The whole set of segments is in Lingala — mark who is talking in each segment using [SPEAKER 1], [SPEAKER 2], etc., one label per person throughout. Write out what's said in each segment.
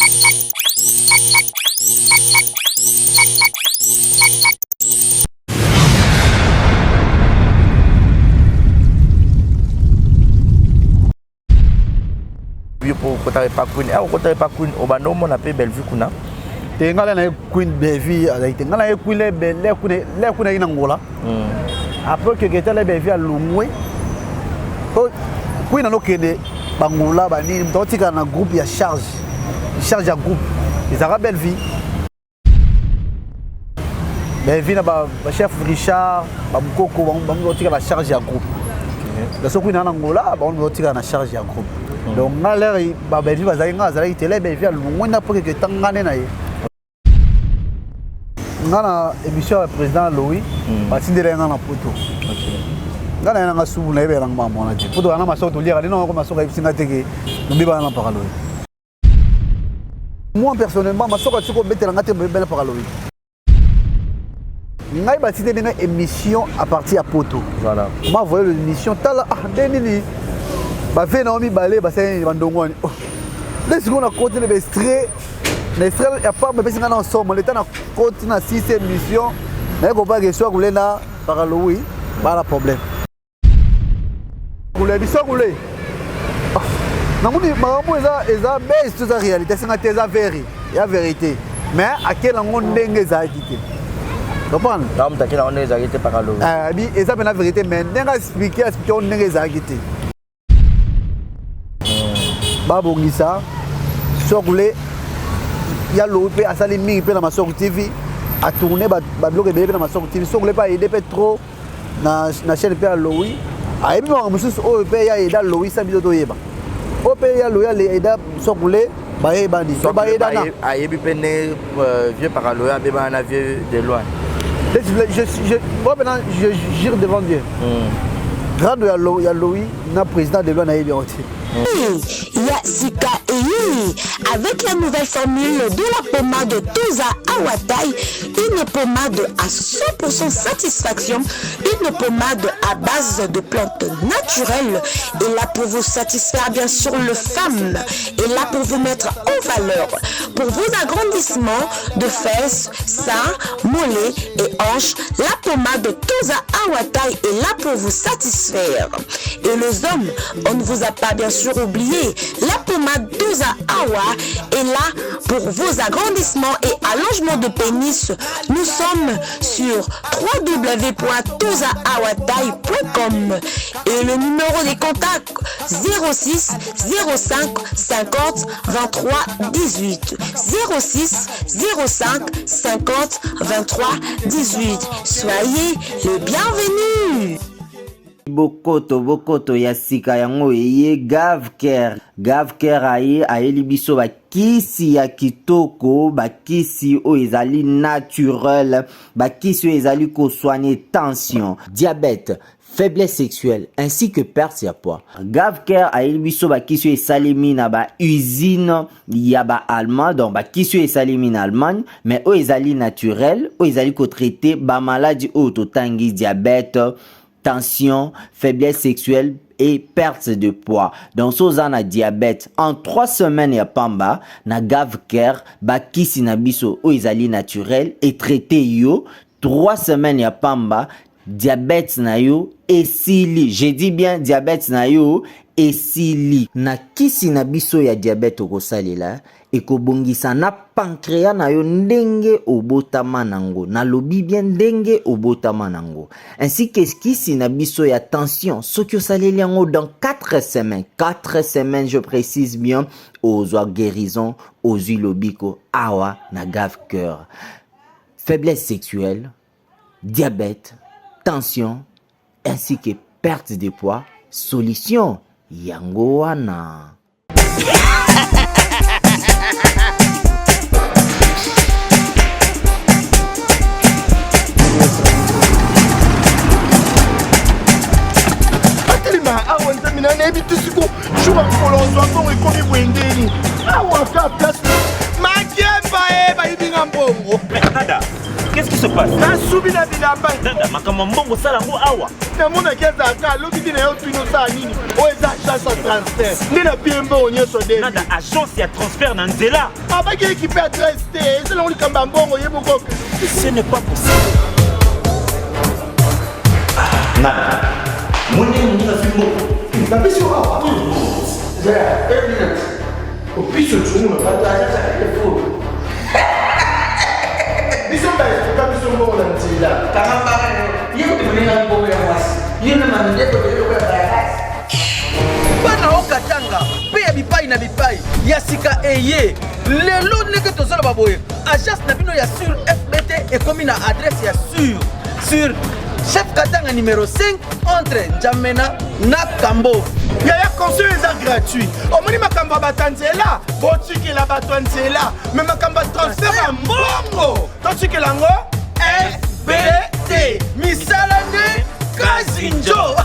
[SPEAKER 1] Yo mpo okotaka epa Queen, awa okotaka epa Queen, obanda omona mpe Bellevue kuna?
[SPEAKER 2] Te, ngai na ye Queen Bellevue azalaki te. Ngai na ye Queen le Queen ayaki na Ngola. Après quelque temps, le Bellevue alongwe. Queen anokende bangola banini, moto aotikala na groupe ya charge ya groupe ezalaka Bellevue. Bellevue na bachef Richard Bamukoko, bango baotikala na charge ya groupe. Donc soki na Angola, bango baotikala na charge ya groupe. Donc nga lere babellevue bazalaki, nga azalaki te. Le Bellevue alongwe na po quelque temps, nga nde na ye nga na émission ya président Louis, batindela nga na poto. Nga na ye nanga subu nayebelanga makambo wana te, po tokanga masoko toliaka nde noko masoko ayebisi nga te ke mobebana na mpaka Louis. Moi personnellement, masoko atiki kobetela nga te mobebela mpaka Louis. Ngai batindeli nga émission à partir ya poto.
[SPEAKER 1] Voilà.
[SPEAKER 2] Ma voye l'émission, tala, ah, nde nini bave na yo mibale basali nini bandongo wani nde sikoyo na koti na baextrait na extrait ya pamba epesi nga na somo leta na koti na six émission naye kopaka eswa kolenda mpaka Louis bana problème kule biso kule namoni makambo eza base to eza réalité esenga te, eza veri ya vérité, mais akela yango ndenge ezalaki te, comprendre?
[SPEAKER 1] Moto akela yango ndenge ezalaki te mpaka Louis.
[SPEAKER 2] Bi eza mpena vérité, mais ndenge aexpliquer yango ndenge ezalaki te. Babongisa sokule ya Lowi mpe asali mingi mpe na Masoko TV, atourne babiloko ebele mpe na Masoko TV. Sokule mpe aide mpe trop na chaîne mpe ya Lowi. Ayebi makambo mosusu oyo mpe ya aida Lowi sa biso toyeba, oyo mpe ya Lowi aida sokule bayebani to bayedana.
[SPEAKER 1] Ayebi mpe nde vieux paka Lowi abebana na vieux de loin.
[SPEAKER 2] Moi maintenant, je jure devant Dieu, grande ya Lowi na président de loi, nayebi yango te.
[SPEAKER 3] Ya sika eyei avec la nouvelle formule de la pommade Toza Awatai, une pommade à 100% satisfaction, une pommade à base de plantes naturelles, et là pour vous satisfaire bien sûr le femme, et là pour vous mettre en valeur, pour vos agrandissements de fesses, seins, mollets et hanches, la pommade Toza Awatai est là pour vous satisfaire. Et les hommes, on ne vous a pas bien sûr oublié. La pommade Toza Awa est là pour vos agrandissements et allongements de pénis. Nous sommes sur www.tozaawatai.com et le numéro des contacts 06 05 50 23 18, 06 05 50 23 18. Soyez les bienvenus.
[SPEAKER 4] Bokoto bokoto ya sika yango eye Gavcare. Gavcare aye ayeli biso bakisi ya kitoko, bakisi oyo ezali naturel, bakisi oyo ezali kosoigne tension, diabète, faiblesse sexuelle ainsi que perte ya poids. Gavcare ayeli biso bakisi oyo esalemi na ba usine ya ba allemand, donc bakisi oyo esalemi na Allemagne, mais oyo ezali naturel, oyo ezali kotraite bamaladi oyo totangi: diabète, tension, faiblesse sexuelle et perte de poids. Donc so oza na diabète, en 3 semaines ya pamba na Gavcare, bakisi na biso oyo ezali naturel etraite yo 3 semaines ya pamba, diabète na yo esili. Je dis bien, diabète na yo esili. Na kisi na biso ya diabète okosalela, ekobongisa na pancréas na yo ndenge obotama nango, nalobi bien, ndenge obotama nango. Ainsi que kisi na biso ya tension, soki osaleli yango dans 4 semaines, 4 semaines, je précise bien, ozwa guérison, ozwi lobiko awa na Gavcare. Faiblesse sexuelle, diabète, tension ainsi que perte de poids, solution yango wana.
[SPEAKER 5] Atelema awa, nzambe na nayebi te siko jour ya mokolo ozwa mbongo ekomi boye ndeni awa ka place makemba e bayibinga mbongo.
[SPEAKER 6] Nada. Qu'est-ce qui se passe?
[SPEAKER 5] Nasubi na bilamba.
[SPEAKER 6] Nada, makambo ya mbongo osala yango awa.
[SPEAKER 5] Namonaki azalaka alobi te na yo tuni osala nini oyo eza agence ya transfert nde na pie mbongo nyonso de.
[SPEAKER 6] Nada, agence ya transfert na nzela.
[SPEAKER 5] Abaki ekipe adresse te eza nango likambo ya mbongo ye moko.
[SPEAKER 6] Ce n'est pas possible. Nada, moni moninga azwi mbongo.
[SPEAKER 5] Napesi yo awa. Opiso tshungu na bato biso baetuka biso mbongo na nzela.
[SPEAKER 7] Kanga mbanga yo. Ye kutu moninga mbongo ya mwasi. Yo na mandeko ebele lokola bayakasi.
[SPEAKER 8] Bana o Katanga mpe ya bipai na bipai ya sika eye lelo ndenge tozoloba boye agence na bino ya sur fbt ekomi na adresse ya sur sur chef Katanga numéro 5 entre N'Djamena na Kambo.
[SPEAKER 5] Yaya conseil eza gratuit. Omoni makambo ya bato ya nzela, botikela bato ya nzela. Mais makambo ya transfert ya mbongo, totikela yango
[SPEAKER 8] FBT. Misala nde kazinjo.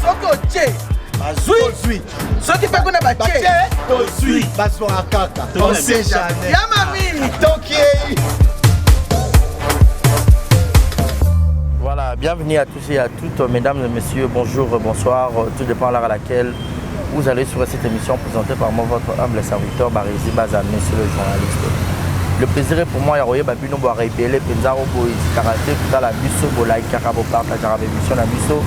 [SPEAKER 8] Soki otie bazwi, soki mpe kuna batie
[SPEAKER 5] tozwi, bazwaka kaka. On sait jamais.
[SPEAKER 8] Ya mami.
[SPEAKER 5] Tokei.
[SPEAKER 1] Voilà, bienvenue à tous et à toutes, mesdames et messieurs, bonjour, bonsoir, tout dépend de l'heure à laquelle vous allez sur cette émission présentée par moi, votre humble serviteur, Barézi Baza, monsieur le journaliste. Le plaisir est pour moi, Yaroye Babino, Boire Ebele, Penzaro, Boïs, Karaté, Koutala, Biso, Bolai, Karabo, Partage, Émission, Biso,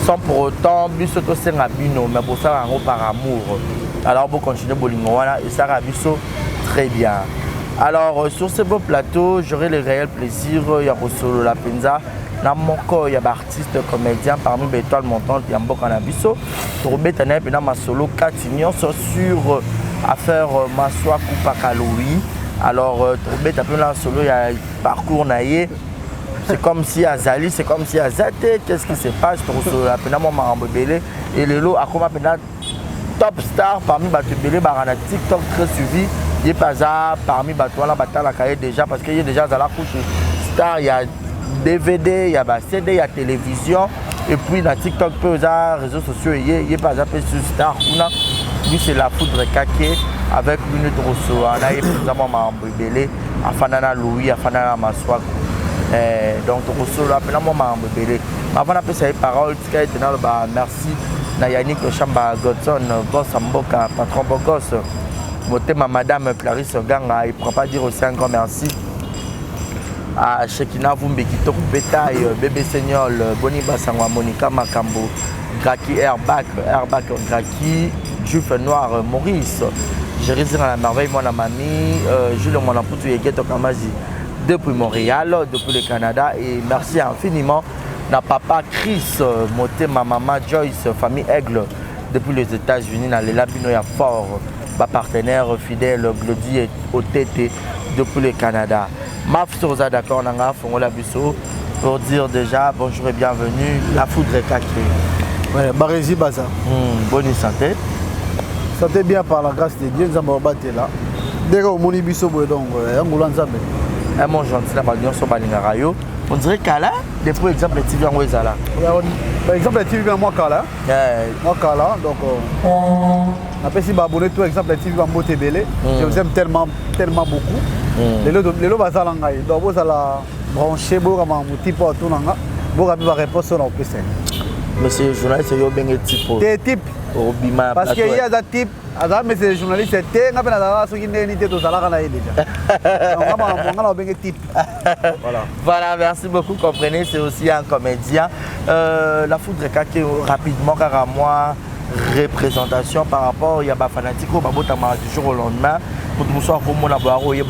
[SPEAKER 1] sans pour autant, Biso, Tosenga, Bino, mais pour ça, en gros, par amour. Alors, vous continuez, Bolingo, voilà, et ça, Biso, très bien. Alors, sur ce beau plateau, j'aurai le réel plaisir, ya kosolola mpenza na moko ya baartiste comédien parmi baétoile montante ya mboka na biso. Tokobeta na ye mpena masolo kati nyonso sur affaire Maswaku Pakaloui. Alors, tokobeta mpe na solo ya parcours na ye. C'est comme si azali, c'est comme si aza te, qu'est-ce qui se passe? Tokosolola mpena mwa makambo ebele. Elelo akoma mpena top star parmi bato ebele baka na TikTok, très suivi. Ye mpe aza parmi bato wana batalaka ye déjà, parce que ye déjà azala kutu star ya DVD, ya ba CD, ya télévision, et puis na TikTok mpe oza réseaux sociaux, ye mpe aza mpe su star kuna. Lui, c'est La Foudre Kake. Avec lui nde tokosola na ye mpenza mwa makambo ebele. Afanda na Louis, afanda na Maswaku. Donc tokosolola mpena mwa makambo ebele. Avant napesa ye parole, tika ete naloba merci na Yannick Chamba Godson, boss ya mboka, patron bogos motema, madame Clarisse Ganga. Il prend pas dire aussi un grand merci à Shekina Vumbi Kitoko Betail, Bébé Seignol, Boni Basangwa, Monica Makambo, Graki Airbag, Airbag Graki, Juif Noir, Maurice, Jérémy à la merveille, mon ami, Jules Monamputu et Geto Kamazi depuis Montréal, depuis le Canada, et merci infiniment na papa Chris Motema, maman Joyce, famille Aigle depuis les États-Unis, na Lela Bino ya fort, ba partenaire fidèle Glody et Otete depuis le Canada. Maf Soza d'accord nanga fongola biso pour dire déjà bonjour et bienvenue La Foudre Kake.
[SPEAKER 2] Ouais, Barézi Baza.
[SPEAKER 1] Bonne santé.
[SPEAKER 2] Santé bien par la grâce de Dieu, Nzambe abatela. Ndenge omoni biso boye donc yango Nzambe.
[SPEAKER 1] Un mon gentil na ba nyonso balingaka yo. On dirait kala depuis Exemple TV yango ezala.
[SPEAKER 2] Par exemple TV bien moi kala. Moi kala donc napesi ba abonné tout Exemple TV ba mbote ebele. Je vous aime tellement tellement beaucoup. Lelo lelo bazala ngai. Donc bozala branché boyoka makambo type oyo atunanga. Boyoka mpe ba réponse oyo na kopesa.
[SPEAKER 1] Monsieur journaliste yo benge type.
[SPEAKER 2] Te type.
[SPEAKER 1] Obima
[SPEAKER 2] parce que ye aza type, aza monsieur journaliste te nga mpe nazalaka soki ndenge nini te tozalaka na ye déjà. Donc nga makambo nga na obenge type. Voilà.
[SPEAKER 1] Voilà, merci beaucoup. Comprenez, c'est aussi un comédien. La Foudre Kake, rapidement, car à moi, représentation par rapport, il y a des fanatiques, du jour au lendemain, pour tout ça, comme on a il y a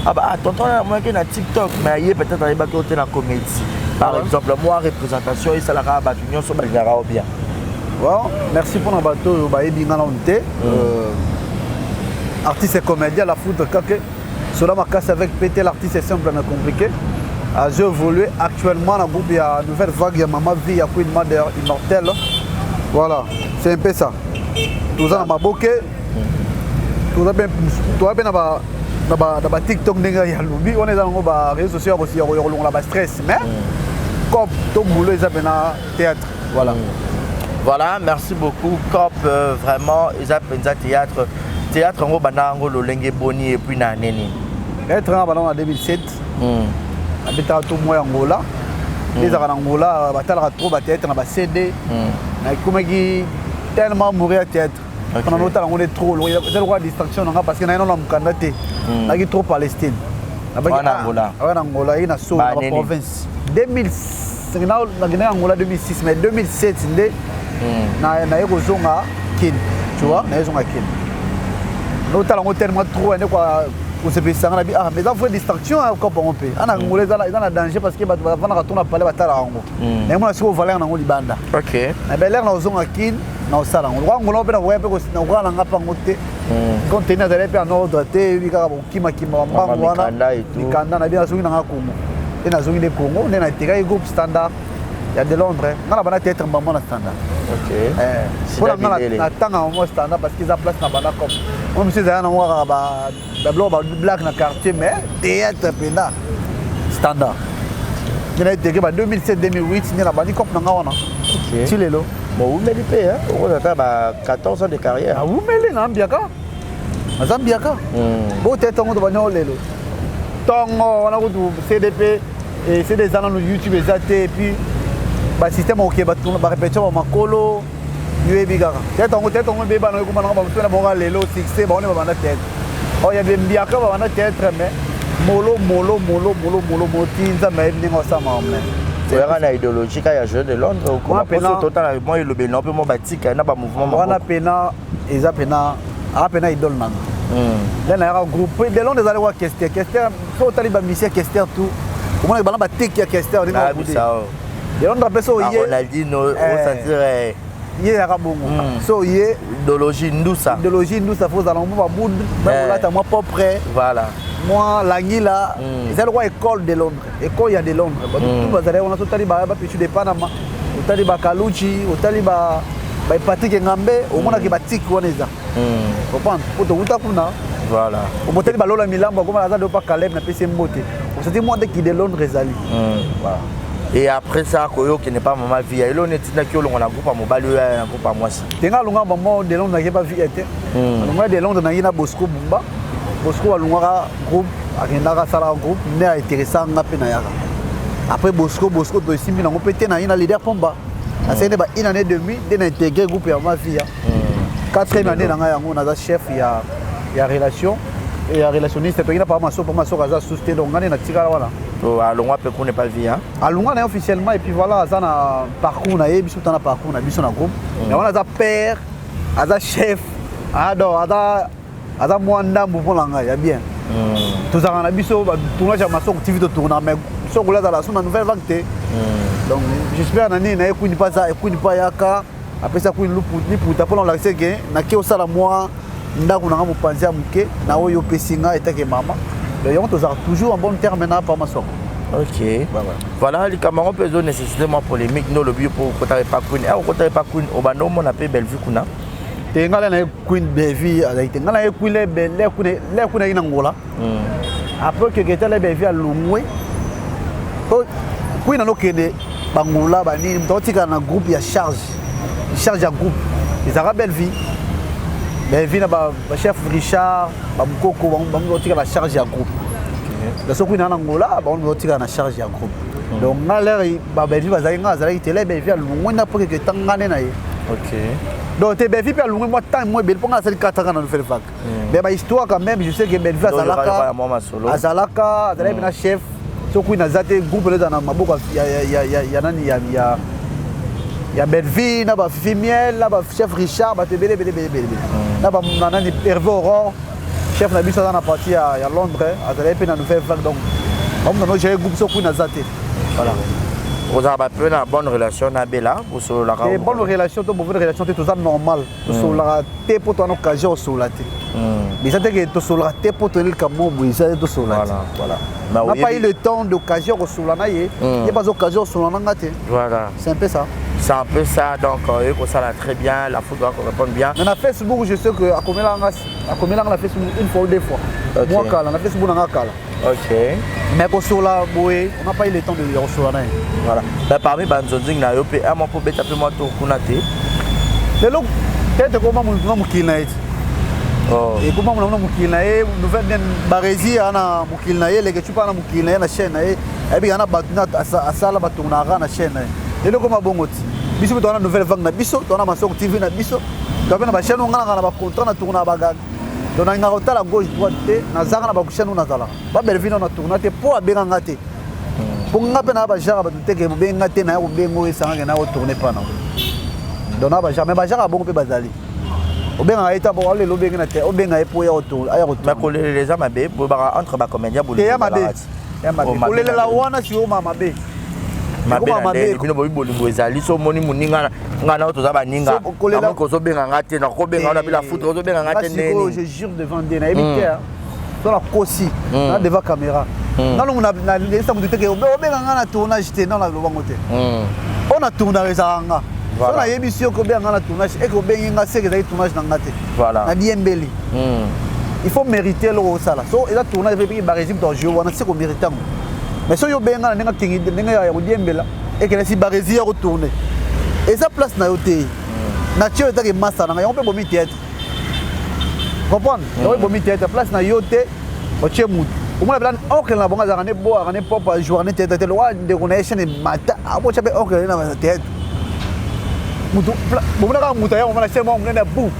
[SPEAKER 1] ah bah, tonton, moi qui est na TikTok, mais il y a peut-être un côté la comédie. Par exemple, moi, représentation, et ça la rabat, union, sur bien.
[SPEAKER 2] Bon, merci pour le bateau, bah, il y a artiste et comédien, La Foudre Kake. Cela m'a cassé avec PT, l'artiste est simple mais compliqué. J'ai évolué actuellement dans le groupe, il y a Nouvelle Vague, il y a Mama Vie, il y a Queen Mother, Immortel. Voilà, c'est un peu ça. Tout ça dans ma bouquet. Tout ça bien, tout ça bien dans ma TikTok, il y a Loubi, on est dans les réseaux sociaux aussi, il y a le stress, mais comme tout boulot, ils appellent théâtre. Voilà.
[SPEAKER 1] Voilà, merci beaucoup. Cop, vraiment, ils appellent ça théâtre. Théâtre, en gros, banango, lolenge boni et puis na neni.
[SPEAKER 2] Théâtre nga banda na 2007. Nabetaka to mwa ya Angola. Nde ezalaka na Angola, batalaka trop bathéâtre na baCD. Nakomaki tellement amoureux ya théâtre. Mpona notala yango nde trop, eza lokola distraction na nga, parce que naye nano na mokanda te. Nayaki trop Palestine.
[SPEAKER 1] Wana Angola.
[SPEAKER 2] Wana Angola, ayaki na so na baprovince. 2000 nakendaki Angola 2006, mais 2007 nde naye kozonga Kine, tu vois, naye zonga Kine. Notala yango tellement trop nde kosepelisa nga na bi. Ah, mais eza vraie distraction kope yango mpe ana Angola eza na danger, parce que bato bavandaka to na palais, batalaka yango. Naye mona sikoyo valeur nango libanda. Na belere na kozonga Kine, na kosala yango lokwa Angola mpe nakoya mpe nakokaa na nga mpe yango te. Compte tenu azali mpe en ordre te, eyebi kaka bokimakima bambango wana, mikanda na bi. Nazongi nanga Congo nde nazongi nde Congo nde natekaki groupe Standard ya de Londres. Nga na banda théâtre mbambo na Standard. Mpona nga natanga yango Standard, parce que eza place na banda comme mo mosu ezala nango kaka babiloko bablague na quartier, mais théâtre mpenza Standard nde naeteke ba 2007 2008 nde nabandi cope na nga wana ti lelo.
[SPEAKER 1] Bon, owumeli mpe, okoza ata ba 14 ans de carrière.
[SPEAKER 2] Awumeli na mbiaka, naza mbiaka. Bo théâtre yango tobandi yango lelo ntongo wana kutu CDP, CD eza nanu, YouTube eza te, et puis basystème oke barépétition bamakolo, yoyebi kaka théâtre yango. Théâtre yango ebeba nango, ekoma nango bamosu na bango lelo succès, bango nde babanda théâtre oyo ya mbiaka, babanda théâtre, mais molo molo molo molo molo molo ti Nzambe ayebi ndenge osala makambo na ye.
[SPEAKER 1] Oyaka na idéologie ka ya Jeu de Londres, okoma poso totala mwa elobeli na mpe mwa batika na bamouvement.
[SPEAKER 2] Wana pena eza pena aa pena idole nanga nde nayaka groupe de Londres. Ezali kwa Kester. Kester so otali bamisi ya Kester, tout omonaki bana bateki ya Kester ndenge de Londres mpe so oye.
[SPEAKER 1] Ronaldinho osentir.
[SPEAKER 2] Ye yaka bongo so ye.
[SPEAKER 1] Idéologie ndusa.
[SPEAKER 2] Idéologie ndusa, fo ozala mwa babude, bakolata mwa propre. Mwa langila eza lokwa école de Londres, école ya de Londres. Bato tu bazali wana, so otali bapichu de Panama, otali bakaluchi, otali bapatrik Ngambe, omonaki batiki wana eza comprendre po towuta kuna. Omotali balola milambo akoma aza do pa Caleb, napesi ye mbote, osati mwa ndeki de Londres ezali.
[SPEAKER 1] Voilà. Et après ça, koyokende pa mama Via, elo netindaki olongo na groupe ya mobali oyo aya na groupe ya mwasi.
[SPEAKER 2] Te, nga alongaka mama de Londres, nake pa Via te. Alongaka de Londres, nangi na Bosco Bumba. Bosco alongaka groupe, akendaka asalaka groupe nde aintéressa nga mpe nayaka. Après Bosco, Bosco toesimbi nango mpe te, nayi na leader Pomba, asali nde ba une année demi nde na intégré groupe ya mama Via. Quatrième année na ngai yango, naza chef ya relation, ya relationniste toki na papa Masoko. Papa Masoko aza susu te, donc nga nde natikala wana.
[SPEAKER 1] Alongwa mpe kuna epa Via.
[SPEAKER 2] Alongwa na ye officiellement, et puis voilà, aza na parcours na ye, biso ta na parcours na biso na groupe. Mais wana aza père, aza chef, donc aza mwa ndambu mpo na ngai ya bien. Tozalaka na biso tournage ya Masoko TV, totourna, mais Sokolo azala so na Nouvelle Vague te. Donc j'espère na nini na ye kwini mpe aza kwini mpe ayaka apesa kwini liputa mpona olakisa ke nake osala mwa ndako nanga mopanzi ya moke na oyo opesi nga etake mama. Donc yango tozalaka toujours en bon terme na pa Masoko.
[SPEAKER 1] Ok, voilà, likambo yango mpe ezo nécessité mwa polémique nde olobi mpo okotaka epa Queen. E okotaka epa Queen, obanda omona mpe Bellevue kuna?
[SPEAKER 2] Te, ngai na ye Queen, Bellevue azalaki te. Ngai na ye Queen le Queen ayaki na Ngola. Après quelque temps, le Bellevue alongwe, Queen anokende bangola banini, moto aotikala na groupe ya charge ya groupe ezalaka Bellevue. Bellevue na bachef Richard bamokoko, bango baotikala na charge ya groupe. Donc soki na Angola, bango baotikala na charge ya groupe. Donc nga lere babellevue bazalaki, nga azalaki te. Le Bellevue alongwe na po quelque temps, nga nde na ye. Donc te, Bellevue mpe alongwe mwa temps mwa ebele, mpo nga asali 4 ans na Nouvelle Vague. Mais bahistoire quand même, je sais que Bellevue azalaka azalaka azalaki mpena chef. Soki naza te, groupe eza na maboko ya nani, ya Bellevue na bafifi miel na bachef Richard, bato ebele ebele ebele ebele na nani, Hervé Aurore, chef na biso aza na parti ya Londres, azalaki mpe na Nouvelle Vague. Donc bamutu nano gérer groupe soki naza te, voilà.
[SPEAKER 1] Ozala bape na bonne relation na Bela, bosololaka?
[SPEAKER 2] Bonne relation to mauvaise relation te, toza normal. Tosololaka te mpo towana occasion osolola te, mais eza te ke tosololaka te mpo toyelika mo boye, eza te tosolola te. Voilà, n'a pas eu le temps d'occasion kosolola na ye, ye baza occasion kosolola na nga te. C'est un peu ça.
[SPEAKER 1] C'est un peu ça. Donc ekosala très bien, la foot doit répondre bien.
[SPEAKER 2] Mais na Facebook, je sais que akomelanga na Facebook une fois ou deux fois. Moi kala na Facebook nanga kala. Mais kosolola boye, on n'a pas eu le temps de kosolola na ye.
[SPEAKER 1] Voilà. Mais parmi banzonzing na yo mpe un mwa mpo beta mpe mwa tour kuna te?
[SPEAKER 2] Lelo tete koma na mokili na ye ti.
[SPEAKER 1] Oh.
[SPEAKER 2] Ekoma mona mona mokili na ye nouvelle Barezi ana mokili na ye Leketchou mpe ana mokili na ye na chaîne na ye ayebi kana bato na asala batongonaka na chaîne na ye. Lelo ekoma bongo ti biso mpe toza na nouvelle vague na biso, toza na Masoko TV na biso, toza mpe na bachaîne oyo ngai nanga na bacontrat na tournaka bagaga. Donc nalingaka kotala gauche droite te, nazalaka na bachaîne oyo nazalaka. Ba Bellevue nano na tourna te mpo abenga nga te. Mpo nga mpe naa bagenre bato te ke bobengi nga te naya kobenga oyo esangaka naya kotourne mpa na donc naa bagenre mais bagenre ya bongo mpe bazali. Obengaka ye ta bo alelo obenge na te obenga ye mpo aya kotourne.
[SPEAKER 1] Mais kolelela eza mabe boyebaka entre bacomédien
[SPEAKER 2] bolingo ya mabe ya mabe kolelela wana sikoyo ma mabe
[SPEAKER 1] mabe na ndenge bino boyebi bolingo ezali so omoni moninga nga na toza baninga namoni kozobenga nga te nakobenga wana bila foudre ozobenga nga te ndeni
[SPEAKER 2] je jure devant Dieu nayebi te so nakosi na devant caméra nga longo nalesa motu te ke obenga nga na tournage te non nalobango te oyo na tournaka ezalaka nga so nayebisi yo kobenga nga na tournage eke obengi nga seke ezalaki tournage na nga te na diembeli. Il faut mériter eloko osala so eza tournage mpe barégime tojoue wana se komérite yango. Mais soki obenga na ndenge akengi ndenge ya kodiembela ekende si baresi ya kotourne eza place na yo te na tio ezaki masa na ngai yango mpe bomi théâtre comprendre yango ebomi théâtre place na yo te otie mutu omona pela oncle na bango azalaka ne boaka ne pop ajouaka ne théâtre te lokola ndeko na ye chaîne mata abotya mpe oncle na théâtre mutu bomona kaka mutu aya komona chaîne moko monene ya bu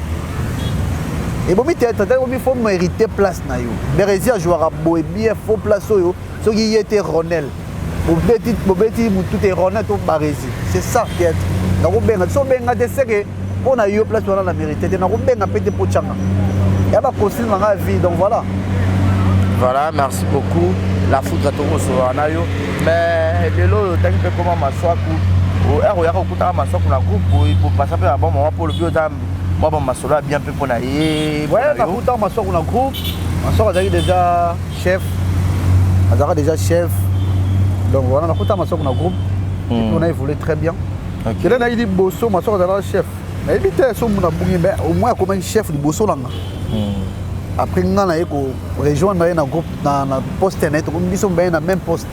[SPEAKER 2] ebomi théâtre te omi faut mériter place na yo. Beresi ajouaka boye bien faux place oyo soki ye te Ronel bobeti bobeti mutu te Ronel to Baresi, c'est ça théâtre. Nakobenga so obenga te seke mpo na yo place wana na mérité te nakobenga mpe te mpo tyanga ya baconsigne na ngai ya vie. Donc voilà.
[SPEAKER 1] Voilà, merci beaucoup La Foudre, tokosolola na yo. Mais lelo oyo otangi mpe koma Maswaku ere oyaka okutaka Maswaku na groupe bopasa mpe na bon moment mpo olobi oza mwa bamasolo ya bien mpe mpo na ye.
[SPEAKER 2] Ouais, nakutaka Maswaku na groupe. Maswaku azalaki déjà chef, azalaka déjà chef. Donc voilà, nakuta Maswaku na groupe et puis on a évolué très bien. Kele nayi liboso Maswaku azalaka chef, nayebi te so na bungi, mais au moins akomaki chef liboso na nga. Après nga naye ko rejoindre ye na groupe na poste na ye, tokomi biso mibale na même poste,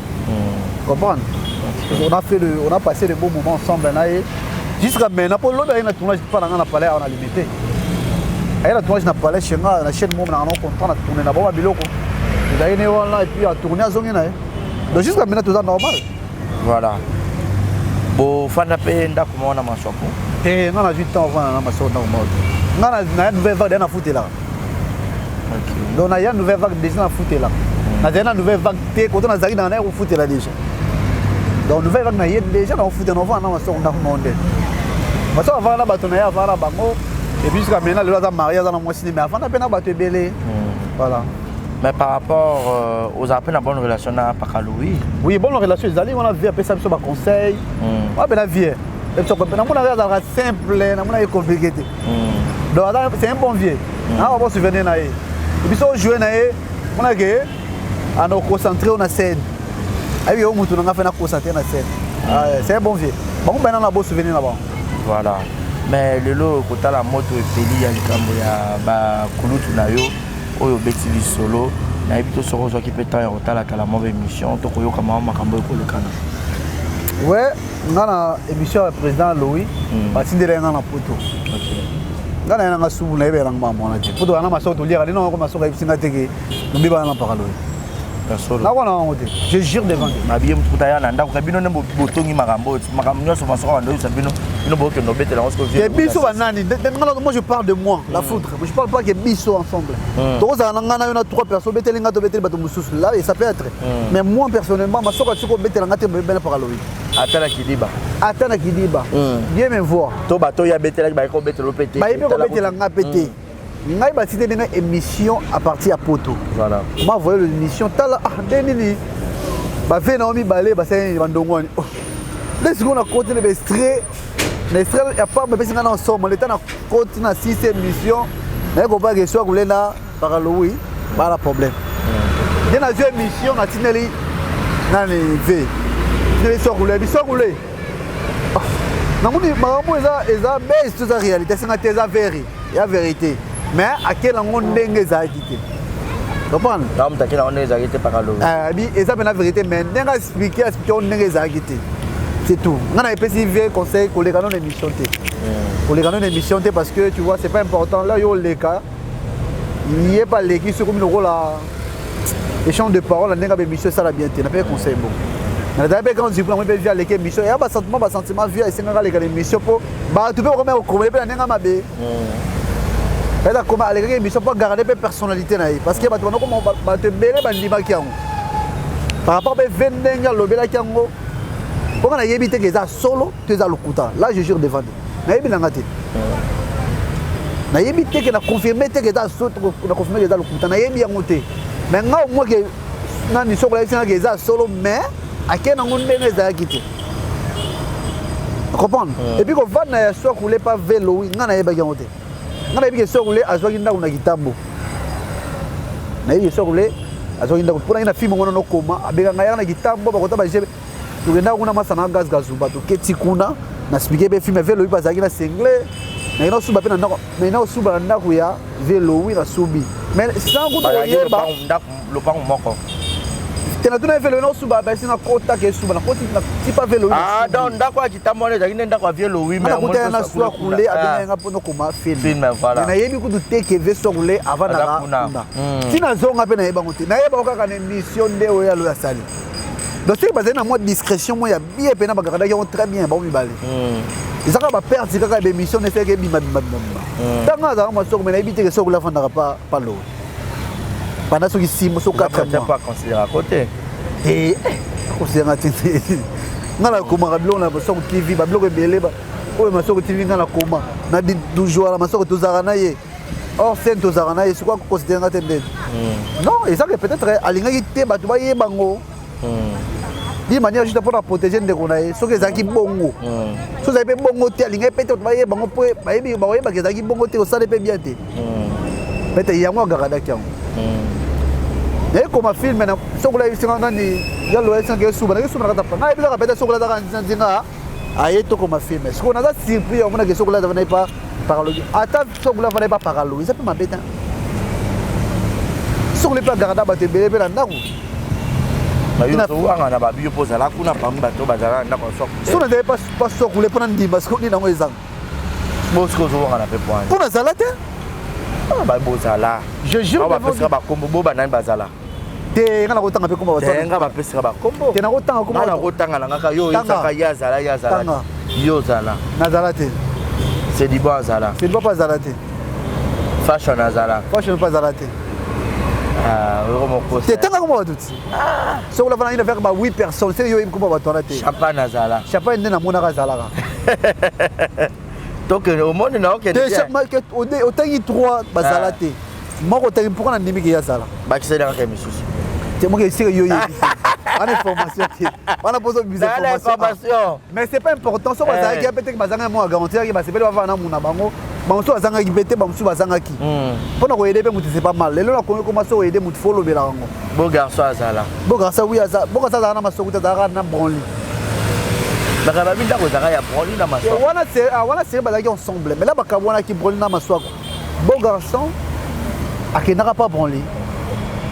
[SPEAKER 2] comprendre. On a passé de beaux moments ensemble na ye jusqu'à maintenant mpo lobi aye na tournage mpa na nga na palais awa na Limité, aye na tournage na palais chez nga na chaîne moko na nga na contrat na tourne na bango biloko ezalaki ne wana et puis atourne azongi na ye. Donc jusqu'à maintenant toza normal.
[SPEAKER 1] Voilà, bofanda mpe ndako moko na Maswaku?
[SPEAKER 2] Te, nga nazwi temps ovanda na Maswaku ndako moko te. Nga na ya nouvelle vague deya nafutelaka. Donc na ya nouvelle vague déjà nafutelaka, nazali na nouvelle vague te koto nazalaki na naye kofutela déjà. Donc nouvelle vague na ye déjà nakofutela na ovanda na Maswaku ndako moko nde. Maswaku avanda na bato na ye, avanda na bango et puis jusqu'à maintenant lelo aza marié, aza na mwasi ne, mais avanda mpe na bato ebele. Voilà.
[SPEAKER 1] Mais par rapport ozala mpe na bonne relation na Paka Louis?
[SPEAKER 2] Oui, bonne relation ezali wana. Vie apesa biso baconseil wana mpe na vie namona ye azalaka simple, namona ye compliqué te. Donc aza, c'est un bon vieux naa ba souvenir na ye. Et biso ojoue na ye mona ke ana oconcentré na scène, ayebi yo mutu na nga fe na concentré na scène. C'est un bon vieux, bango bana na bo souvenir na bango.
[SPEAKER 1] Voilà, mais lelo kotala moto epeli ya likambo ya bakulutu na yo oyo obeti lisolo, nayebi to soki ozwaki mpe temps ya kotalatala mwa baémission to koyoka mwa makambo ekolekana.
[SPEAKER 2] Ouais, nga na émission ya président Louis batindela ye nga na poto. Nga na ye nanga subu nayebela nanga makambo wana te po tokana masoko toliaka lino yango masoko ayebisi nga te ke nobebana na Mpaka Loyi. Nakwana yango te, je jure devant Dieu.
[SPEAKER 1] Mabiye motu kuta ya na ndako ka bino nde botongi makambo oyo, makambo nyonso masoko bando oyebisa bino, bino bokende obetela yango sikoyo.
[SPEAKER 2] Ke biso banani? Moi je parle de moi, La Foudre, je parle pas que biso ensemble tokozala na ngai na yo na trois personnes obeteli nga to obeteli bato mosusu là et ça peut être. Mais moi personnellement masoko atiki obetela nga te bena Mpaka Loyi.
[SPEAKER 1] Ata na kidiba?
[SPEAKER 2] Ata na kidiba, Dieu me voit.
[SPEAKER 1] To bato oyo abetelaki bayeki kobetela mpe te?
[SPEAKER 2] Bayebi kobetela nga mpe te. Ngai batindeli nga émission à partir ya poto. Ma voye l'émission tala ah nde nini bave na yo mibale basali nini bandongo wani nde sikoyo nakoti na baextrait na extrait ya pamba epesi ngai na ensemble leta nakoti na six émission naye kopaka eswa kolenda Mpaka Lowi bala problème nde nazwi émission natindeli nani ve tindeli sokule bisokule namoni makambo eza base to eza réalité esenga te eza veri ya vérité mais akela yango ndenge ezalaki te, comprendre.
[SPEAKER 1] Moto akela yango ndenge ezalaki te Mpaka Lowi.
[SPEAKER 2] Bi eza mpena vérité mais ndenge aexplique yango ndenge ezalaki te, c'est tout. Nga na epesi vie conseil koleka nano émission te, koleka nano émission te parce que tu vois, c'est pas important là yo oleka. Ye mpe aleki soki komi lokola échange de parole na ndenge ya baémission esala bien te. Napeki conseil bongo, nazali mpe grand surpris, namoni mpe vie aleki émission ya basentiment, basentiment vie esengaka aleka na émission mpo bato mpe bakomaki kokomele mpe na ndenge ya mabe. Eza koma alekaki émission mpo agarde mpe personnalité na ye, parce que bato bandokoma, bato ebele bandimaki yango par rapport mpe ve ndenge alobelaki yango. Mpoka nayebi te ke eza solo to eza lokuta. Là, je jure devant, nayebi nanga te, nayebi te ke na confirme te ke eza solo, na confirme ke eza lokuta, nayebi yango te. Mais nga au moins ke nani soko nayebisi nga ke eza solo, mais ake nango ndenge ezalaki te, comprendre. Et puis kovanda ya Swakule pa velo, nga nayebaki yango te. Nga nayebi ke Swakule azwaki ndako na Kitambo, nayebi ke Swakule azwaki ndako mpona ye na film ngo nokoma abeka ngai yaka na Kitambo, bakota bagebe, tokendaka kuna masa na gaz gazuba, toketi kuna na expliquer mpe film. Velowi mpe azalaki na sengle, nakenda kosuba mpe na ndako, nakenda kosuba na ndako ya Velowi, nasubi mais sans kutu koyeba.
[SPEAKER 1] Lopango moko.
[SPEAKER 2] Te, natuna ye Velowi, nakosuba basi, nakotaka esuba, nakoti tipa Velowi.
[SPEAKER 1] Ah, donc ndako ya Kitambo wana ezalaki nde ndako ya Velowi?
[SPEAKER 2] Mais nakutana na Swakule, abengai nga mpo nokoma film, mais nayebi kutu te ke ve Swakule avandaka kuna. Ntina azonga mpe nayebango te, nayebango kaka na émission nde oyo aloyo asali. Donc soki bazali na mwa discrétion mwa ya bien mpena, bagardaki yango très bien bango mibale. Eza kaka baperte kaka ya baémission neselaki ebima bima bima bima. Ntango azalaka mwa soko, mais nayebi te ke Sokole afandaka pa lowe pendant soki 6 mois, soki 4 mois.
[SPEAKER 1] Considéraka te.
[SPEAKER 2] Te, akonsidéranga te. Nga nakomaka biloko na Masoko TV, babiloko ebele oyo Masoko TV nga nakoma na toujours na Masoko, tozalaka na ye hors scène, tozalaka na ye. Sikoy akoconsidéranga te ndeni? Non, eza ke peut-être alingaki te bato bayeba ngo d'une manière juste mpona protéger ndeko na ye. Soki ezalaki bongo, soki ezalaki mpe bongo te, alingaki mpe te bato bayeba ngo, mpo bayebi, bakoyebaka ezalaki bongo te, kosala mpe bien te. Peut-être yango agaradaki yango. Nayekoma film na sokola, yebisinga nani yalo, yebisinga esuba, nakesuba na kata, nayebi kaka peut-être sokola azaka nzinga aye tokoma film. Sikoyo naza surpris, omonaki sokola azaka naye pa paralogi, ata sokola afanda ye pa paralogi, eza mpe mabe te. Sokola mpe agarda bato ebele mpe na ndako.
[SPEAKER 1] Wanga na babiyo mpo ozala kuna parmi bato bazala na ndako ya Soko.
[SPEAKER 2] So nazali pa Sokule mpo na ndima sikoyo nini yango ezanga.
[SPEAKER 1] Bo sikoyo ozowanga na mpe point.
[SPEAKER 2] Mpo nazala te.
[SPEAKER 1] Bozala.
[SPEAKER 2] Je jure.
[SPEAKER 1] Bapesaka bakombo bo banani bazala.
[SPEAKER 2] Te, nga nakotanga mpe kombo.
[SPEAKER 1] Te, nga bapesaka bakombo.
[SPEAKER 2] Te, nakotanga kombo.
[SPEAKER 1] Nga nakotanga na ngaka yo oyesaka ye azala, ye azala, yo ozala.
[SPEAKER 2] Nazala te.
[SPEAKER 1] Sedibo azala.
[SPEAKER 2] Sedibo mpe azala te.
[SPEAKER 1] Fashion azala.
[SPEAKER 2] Fashion mpe azala te. Te, tanga kombo bato ti soki olafana ina faire ba 8 personnes, se yo oyebi kombo bato wana te.
[SPEAKER 1] Champagne azala.
[SPEAKER 2] Champagne nde namonaka azalaka.
[SPEAKER 1] Tokende, omoni na okende.
[SPEAKER 2] Te, otangi 3 bazala te, moko otangi mpoka na ndimi ke ye azala.
[SPEAKER 1] Bakiseli kaka misusu.
[SPEAKER 2] Te, moko esika yo yebi te, wana information te, wana mposo bimisa
[SPEAKER 1] information.
[SPEAKER 2] Mais c'est pas important. So bazalaki mpe teke bazangaki mwa garantie yaki, basepeli bavanda na muna bango. Bamosusu bazangaki mpe te, bamosusu bazangaki mpona koyede mpe motu, c'est pas mal. Lelo nakomi koma so oyede motu, fo olobela yango.
[SPEAKER 1] Beau garçon azala.
[SPEAKER 2] Beau garçon, oui, aza. Beau garçon azalaka na Masoko te, azalaka na Branly.
[SPEAKER 1] Bakaba babi ndako ezalaka ya Branly na Maswako.
[SPEAKER 2] Wana wana seri bazalaki ensemble, mais là bakabwanaki Branly na Maswako. Beau garçon akendaka pa Branly,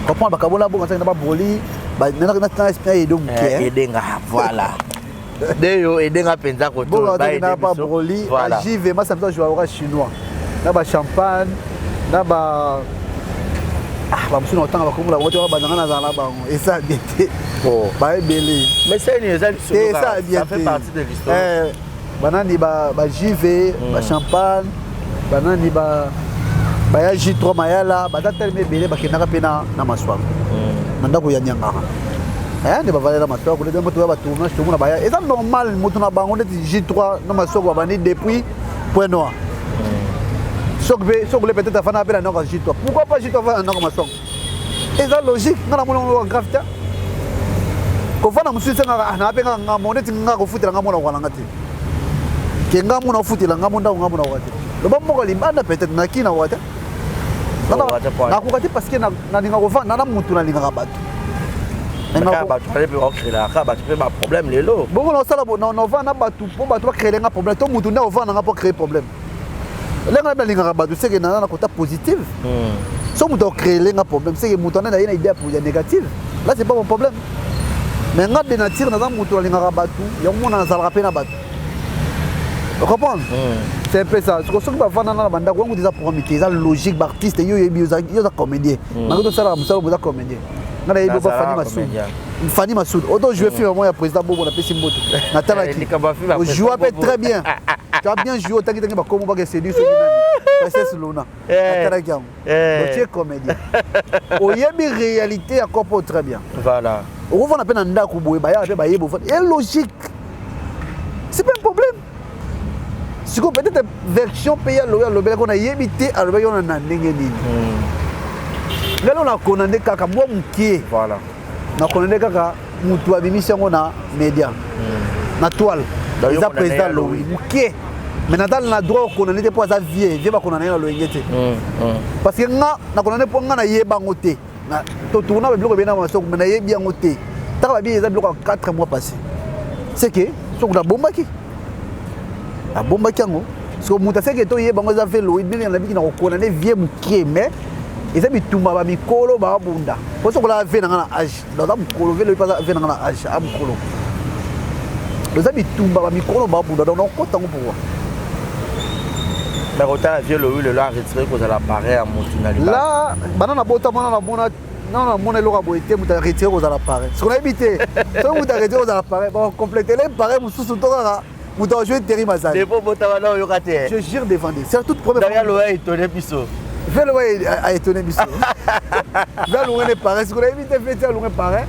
[SPEAKER 2] comprendre, bakabwana. Beau garçon akendaka pa Branly na edo moke.
[SPEAKER 1] Edenga, voilà, nde yo edenga mpenza.
[SPEAKER 2] Kotoakendaka pa Broli, bajive masa misa jouaka chinois na bachampagne na ba bamosusu na kotanga bakombola bango te. Bazanga nazala na bango, eza bien te, baebele.
[SPEAKER 1] Mais seni eza
[SPEAKER 2] eza bien.
[SPEAKER 1] Ça fait partie de l'histoire.
[SPEAKER 2] Banani bajive, bachampagne, banani baya J3 Mayala, baza telema ebele, bakendaka mpe na Maswako na ndako ya Nyangara nde bavalela Maswako nde moto ya batournage tomona baya, eza normal. Moto na bango neti J3 na Maswako babandi depuis Point Noir. Soki mpe sokole peut-être afanda mpe na ndako ya J3, pourquoi pas J3 afanda na ndako ya Maswako? Eza logique. Nga namoni yango grave te. Kofanda mosusu esengaka na mpe nga ngambo neti nga kofutela nga mona kokalanga te ke nga mona ofutela nga mo ndako nga mona koka te. Loba moko libanda peut-être naki na koka te, nakoka te, parce que nalinga kovanda na mutu, nalingaka bato.
[SPEAKER 1] Bato mpe bakréelaka bato mpe baproblème lelo.
[SPEAKER 2] Bongo nasala novanda na bato mpo bato bacréele nga problème to mutu nde ovanda nga mpo créer problème? Ndenge nayebi nalingaka bato, seke naza na kota positive. So moto acréele nga problème, seke moto wana naye na idée ya négative, là c'est pas mon problème. Mais nga de nature naza moto alingaka bato, yango mona nazalaka mpe na bato. Comprendre? C'est un peu ça. Soki bavanda na bandako wango, eza programme te, eza logique. Baartiste, yo oyebi, yo oza comédien, nango tosalaka mosala, boza comédien. Nga nayebi oba Fani Masud, Fani Masud oto joué film moko ya président Bobo. Napesi mbote, natalaki, ojoua mpe très bien, tu as bien joué. Otangi tangi bakomo bake séduire soki nani, Princesse Luna. Natalaki yango. Donc tu es comédien, oyebi réalité ya kopo très bien.
[SPEAKER 1] Voilà.
[SPEAKER 2] Okovanda mpe na ndako boye, bayaka mpe bayeba ofanda e logique, c'est pas un problème. Sikoyo peut-être version mpe ya lobi alobelaki wana, nayebi te alobaki wana na ndenge nini. Ngai lo nakona nde kaka mwa mokie.
[SPEAKER 1] Voilà.
[SPEAKER 2] Nakona nde kaka motu abimisi yango na média, na toile. Eza président Lowi mokie, mais natala na droit okona nde te, mpo aza vieux. Vieux bakona na ye na loyenge te, parce que nga nakona nde mpo nga nayeba yango te. Totourna babiloko ebena masoko, mais nayebi yango te. Taka babi eza biloko ya 4 mois passé, c'est que soki nabombaki, abombaki yango. Soki moto aseke toyeba yango, eza ve Lowi. Ndenge nabiki na kokona nde vieux mokie, mais eza bitumba bamikolo babunda, po soki olaa ve na nga na age, aza mokolo. Ve Lowi mpe aza ve na nga na age, a mokolo. Eza bitumba bamikolo babunda, donc nakokota yango pourquoi?
[SPEAKER 1] Mais kotala vieux Lowi lelo aretire kozala parrain ya motu na
[SPEAKER 2] libala. La bana nabota mwana, namona nano namona eloko ya boye te. Moto aretire kozala parrain, soki nayebi te, soki moto aretire kozala parrain, bakompletele parrain mosusu to kaka moto ajoue intérim azali.
[SPEAKER 1] Depo botama na oyoka te.
[SPEAKER 2] Je jure devant Dieu, c'est la toute première.
[SPEAKER 1] Daniel Loa étonné biso.
[SPEAKER 2] Vieux Loa a étonné biso. Vieux alongwe ne parrain, soki nayebi te, vieux te alongwe parrain,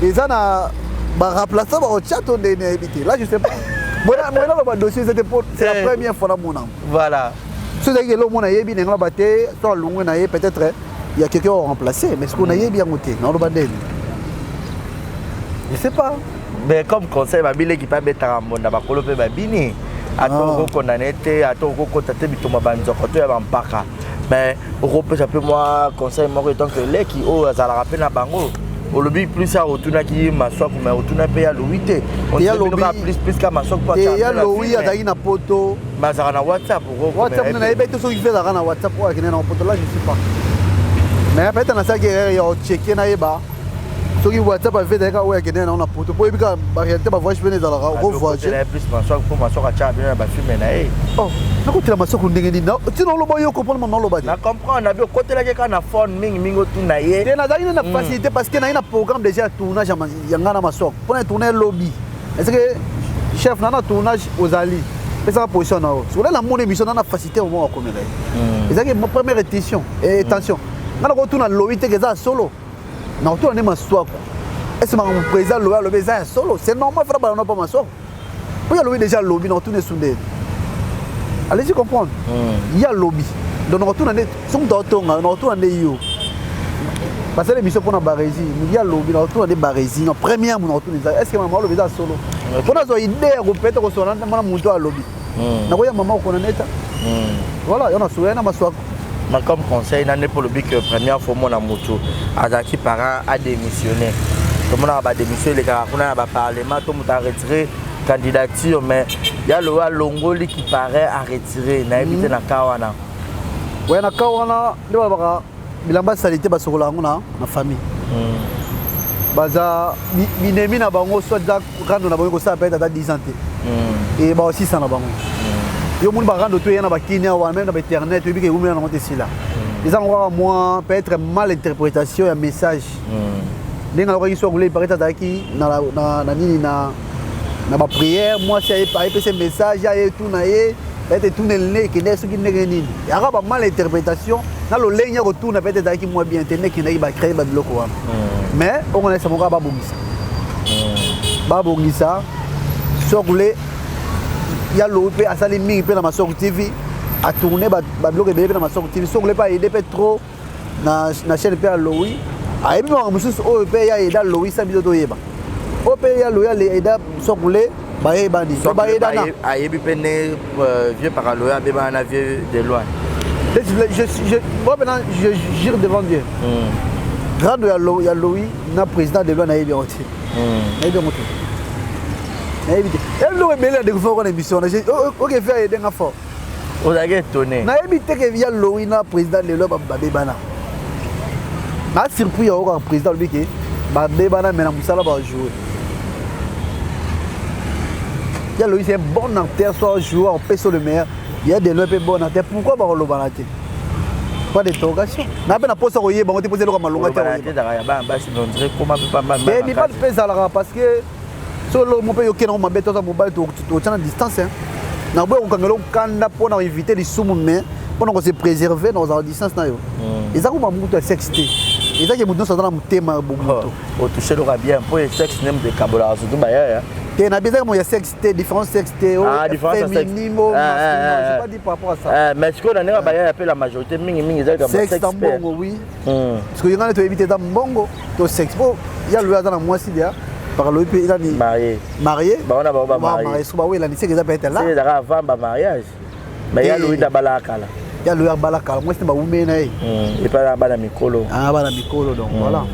[SPEAKER 2] eza na baremplaçant bakotia to ndenge, nayebi te. Là je sais pas, moyena loba dossier eza te, po c'est la première fois namona.
[SPEAKER 1] Voilà.
[SPEAKER 2] So ezalaki eloko mona yebi ndenge loba te, so alongwe na ye, peut-être il y a quelqu'un remplacé, mais ce qu'on nayebi yango te, naoloba ndeni, je sais pas.
[SPEAKER 1] Mais comme conseil, babileki mpe abetaka mbonda, bakolo mpe babini. Ata okokondane te, ata okokota te bitumba banzoko to ya bampaka, mais okopesa mpe mwa conseil moko etant que leki oyo azalaka mpe na bango. Olobi plus a otunaki Maswaku, mais otuna mpe ya Lowi te. Plus plus ka Maswaku.
[SPEAKER 2] Ya Lowi azalaki na Poto.
[SPEAKER 1] Mais azalaka na WhatsApp.
[SPEAKER 2] WhatsApp nayebi te soki mpe azalaka na WhatsApp oyo akende na Poto, là je sais pas. Mais peut-être nasalaki erreur ya ochecker, nayeba soki WhatsApp ave ezalaki oyo akende nango na Poto, po oyebi kaka baréalité, bavoyage pene ezalaka, okovoyage.
[SPEAKER 1] Plus Maswaku, mpo Maswaku atyaka bino na bafilme na ye.
[SPEAKER 2] Nakotela Maswaku ndenge nini? Ntina oloba, yo comprendre mama, oloba te.
[SPEAKER 1] Na comprendre na bi okotelaki kaka na phone mingimingi, otuna ye.
[SPEAKER 2] Te, nazalaki nde na facilité, parce que naye na programme déjà ya tournage ya ngai na Maswaku mpona tourne elobi. Est ce que chef na na tournage ozali pesaka position na yo? Soki namoni émission na na facilité moment akomela ye, ezalaki première intention. Tension, ngai nakotuna Lowi teke eza ya solo, nakotuna nde Maswaku: est ce makambo président Lowi alobi eza ya solo? C'est normal, fana balana mpa Maswaku, mpo ye alobi déjà, alobi. Nakotuna esu nde, allez-y comprendre, ye alobi. Donc nakotuna nde soki moto aotonga, nakotuna nde yo basala émission mpona Barési. Ye alobi, nakotuna nde Barési na première mo, nakotuna eza est ce que mama alobi eza ya solo, mpo nazwa idée ya kopete kosola mwana moto alobi. Nakoya mama okona neta, voilà, yo nasoya na Maswako.
[SPEAKER 1] Mais comme conseil nande, mpo olobi que première fois omona motu azalaki parent adémissionné, tomonaka badémission elekaka kuna na baparlement to moto aretire candidature, mais ya loyo alongoli ki parrain, aretire, nayebi te na ka wana.
[SPEAKER 2] Oya na ka wana nde balobaka bilamba sali te, basokola yango na famille. Baza binemi na bango, soit eza rando na bango ekosala peut-être ata 10 ans te, e baosisa na bango. Yo moni barando to eya na bakini awa, même na bainternet, oyebi ke ewumela nango te, esila. Eza nango kaka mwa peut-être mal interprétation ya message. Ndenge alokaki so angolei, paraît azalaki na nini, na baprière, mwasi ayepesa message, aye tuna ye, peut-être etuneli nde ekende soki ndenge nini, yaka ba mal interprétation na lolenge ya kotuna, peut-être ezalaki mwa bien te, nde ekendaki bacrée babiloko wana. Mais ongo nayesa moko, babongisa, babongisa. Sokule ya Lowi mpe asali mingi mpe na Masoko TV, atourne babiloko ebele mpe na Masoko TV. Sokule mpe aide mpe trop na chaîne mpe ya Lowi. Ayebi makambo mosusu oyo mpe ya aida Lowi, sa biso toyeba oyo mpe ya Lowi aida Sokule, bayebani to bayedana.
[SPEAKER 1] Ayebi mpe ne vieux Pakaloyo abebana na vieux de loin.
[SPEAKER 2] Moi maintenant je jure devant Dieu, grande ya Lowi na président de loin, nayebi yango te, nayebi yango te, nayebi te. Eloko ebele na découvrir wana émission wana, oke fe ayedenga fort.
[SPEAKER 1] Ozalaki étonné.
[SPEAKER 2] Nayebi te ke ya Lowi na président lelo babebana. Na surpris yango kaka, président alobi ke babebana, me na mosala bajoue. Ya Loïs est un bon acteur, soit joueur, opesa le meilleur. Ya de loin mpe bon acteur, pourquoi bakolobana te? Pas d'interrogation. Na mpe na posa koyeba ngo te, mposa eloko malonga te. Mibali mpe ezalaka parce que so eloko mo mpe yoke nango mabe, toza mobali, totya na distance. Na boya kokangela okanda mpo na éviter lisumu, mais mpo na kose préserver na kozala distance na yo. Eza koma mutu ya sexe te, ezaki motu nyonso aza na motema ya bomoto.
[SPEAKER 1] Otouche eloko bien, mpo sexe nde moto ekabolaka, surtout bayaya.
[SPEAKER 2] Te, na bizaka mo ya sexe te, différence sexe te.
[SPEAKER 1] Ah, différence ya sexe.
[SPEAKER 2] Féminine o masculin, j'ai pas dit par rapport à ça.
[SPEAKER 1] Mais sikoyo na ndenge bayaya mpe, la majorité mingimingi ezalaka
[SPEAKER 2] sexe ta mbongo, oui, parce que yongana toyebi te eza mbongo to sexe, po ya loyo aza na mwasi deya pakaloyi mpe ezani
[SPEAKER 1] marié.
[SPEAKER 2] Marié.
[SPEAKER 1] Bango na bango bamarié.
[SPEAKER 2] So bawelani, seke eza peut-être
[SPEAKER 1] là ezalaka avant bamariage, mais ya loyi abala kala.
[SPEAKER 2] Ya loyi abala kala, mwasi te bawumeli na ye.
[SPEAKER 1] Epai na bana mikolo.
[SPEAKER 2] Ah, bana mikolo, donc voilà,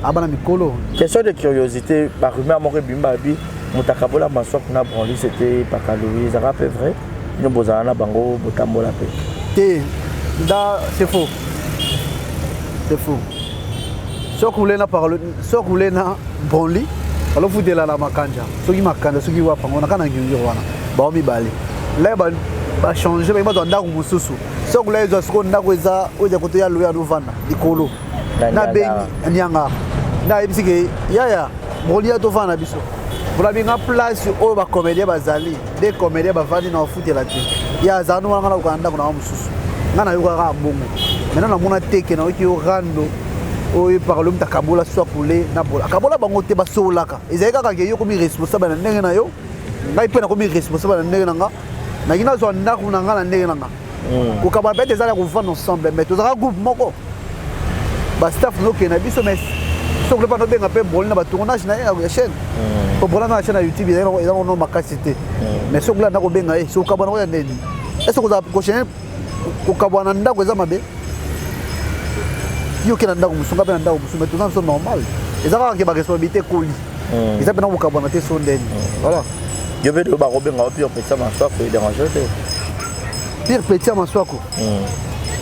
[SPEAKER 2] abana mikolo.
[SPEAKER 1] Question de curiosité, barumeur moko ebimi, babi moto akabola Maswaku na Branly, c'était Pakaloui. Ezalaka mpe vrai? Bino bozala na bango, botambola mpe.
[SPEAKER 2] Te, nda c'est faux, c'est faux. Soki olena parole, soki olena Branly, alofutela na Makanja, soki Makanja, soki wapango na kana ngiongiro wana, bao mibale la bachange, bangi bazwa ndako mosusu. Soki ola ezwa sikoyo ndako eza oyo eza koto ya loya, anovanda likolo nabengi nianga, nayebisi ke yaya Brolia tovanda na biso, bolabi nga place oyo bacomédien bazali, de comédien bavandi na bafutela te. Ya azala no wana, nga nakokana ndako nanga mosusu, nga nayokaka bongo. Maintenant namona teke nayoki yo rando oyo parole, moto akabola swakule na bola, akabola bango te, basololaka. Ezali kaka ke yo komi responsable na ndenge na yo, ngai mpe nakomi responsable na ndenge na nga, naki nazwa ndako na nga na ndenge na nga. Kokabana peut-être eza ya kovanda ensemble, mais tozalaka groupe moko, bastaff nokende na biso. Mais soki mpa nobenga mpe Broli na batournage na ye ya chaîne, po Broli aza na chaîne ya YouTube, eza ono makasi te, mais soki olanda kobenga ye, soki okabwana oya ndeni, est ce kozala kochaine kokabwana na ndako eza mabe? Yo oke na ndako mosunga mpe na ndako mosusu, mais toza biso normal, eza kaka ke baresponsabilité ekoli, eza mpena kokabwana te, so ndeni, voilà.
[SPEAKER 1] Yo mpe to bakobenga yo pire petit ya Maswako, edérange te?
[SPEAKER 2] Pire petit ya Maswako?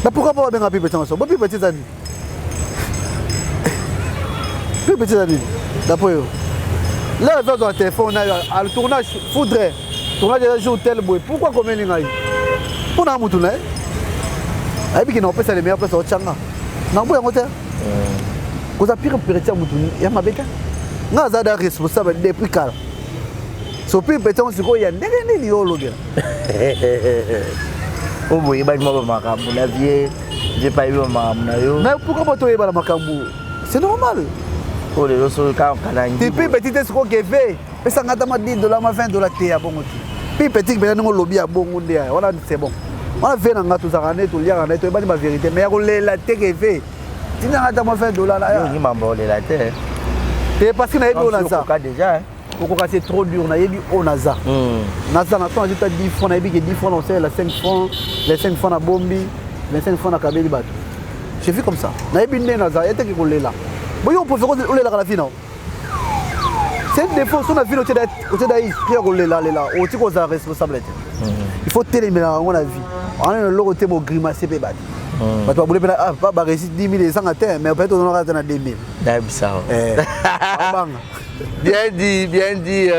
[SPEAKER 2] Mais pourquoi pas babenga pire petit ya Maswako? Bo pire petit eza nini? Pire petit eza nini d'après yo? Là eza ozwa telefone na yo al tournage, foudre tournage eza jour tel boye, pourquoi komeli ngai? Mpo na mutu na ye ayebi ke na opesa le meilleur place, aotyanga na boye yango te. Koza pire petit ya mutu ya mabe te, nga aza da responsable depuis kala. So pire petit yango sikoyo ya ndenge nini yo olobela?
[SPEAKER 1] Oyo boyebani mwa bamakambo na vie, vie pa yebi bamakambo na yo.
[SPEAKER 2] Mais pourquoi po toyebana makambo? C'est normal.
[SPEAKER 1] Oyo lelo soki kaka kanangi
[SPEAKER 2] te pire petit te, sikoyo keve pesanga ata ma 10 dollar, ma 20 dollar te, ya bongo te. Pire petit mpenza ndenge olobi ya bongo nde ya wana, c'est bon. Wana ve na nga, tozalaka nde, toliaka nde, toyebani bavérité, mais ya kolela te, keve tindanga ata mwa 20 dollar.
[SPEAKER 1] Olingi mambo olela te.
[SPEAKER 2] Te, parce que nayebi oyo naza.
[SPEAKER 1] Okoka déjà.
[SPEAKER 2] Okoka, c'est trop dur. Nayebi oyo naza, naza na ntongo ajuta 10 francs, nayebi ke 10 francs naosalela 5 francs, les 5 francs nabombi, 25 francs nakabeli bato. Je vis comme ça, nayebi nde naza ye teke kolela. Boyo opréféré olelaka na vie na, c'est un défaut. So na vie otie da esprit ya kolelalela, oti kozala responsable te. Il faut telemela yango na vie wana, eloko te bogrimace mpe bato, bato babule mpe baréussi 10 000 ezanga te, mais peut-être ozonaka te na 2 000.
[SPEAKER 1] Nayebisa.
[SPEAKER 2] Banga.
[SPEAKER 1] Bien dit, bien dit.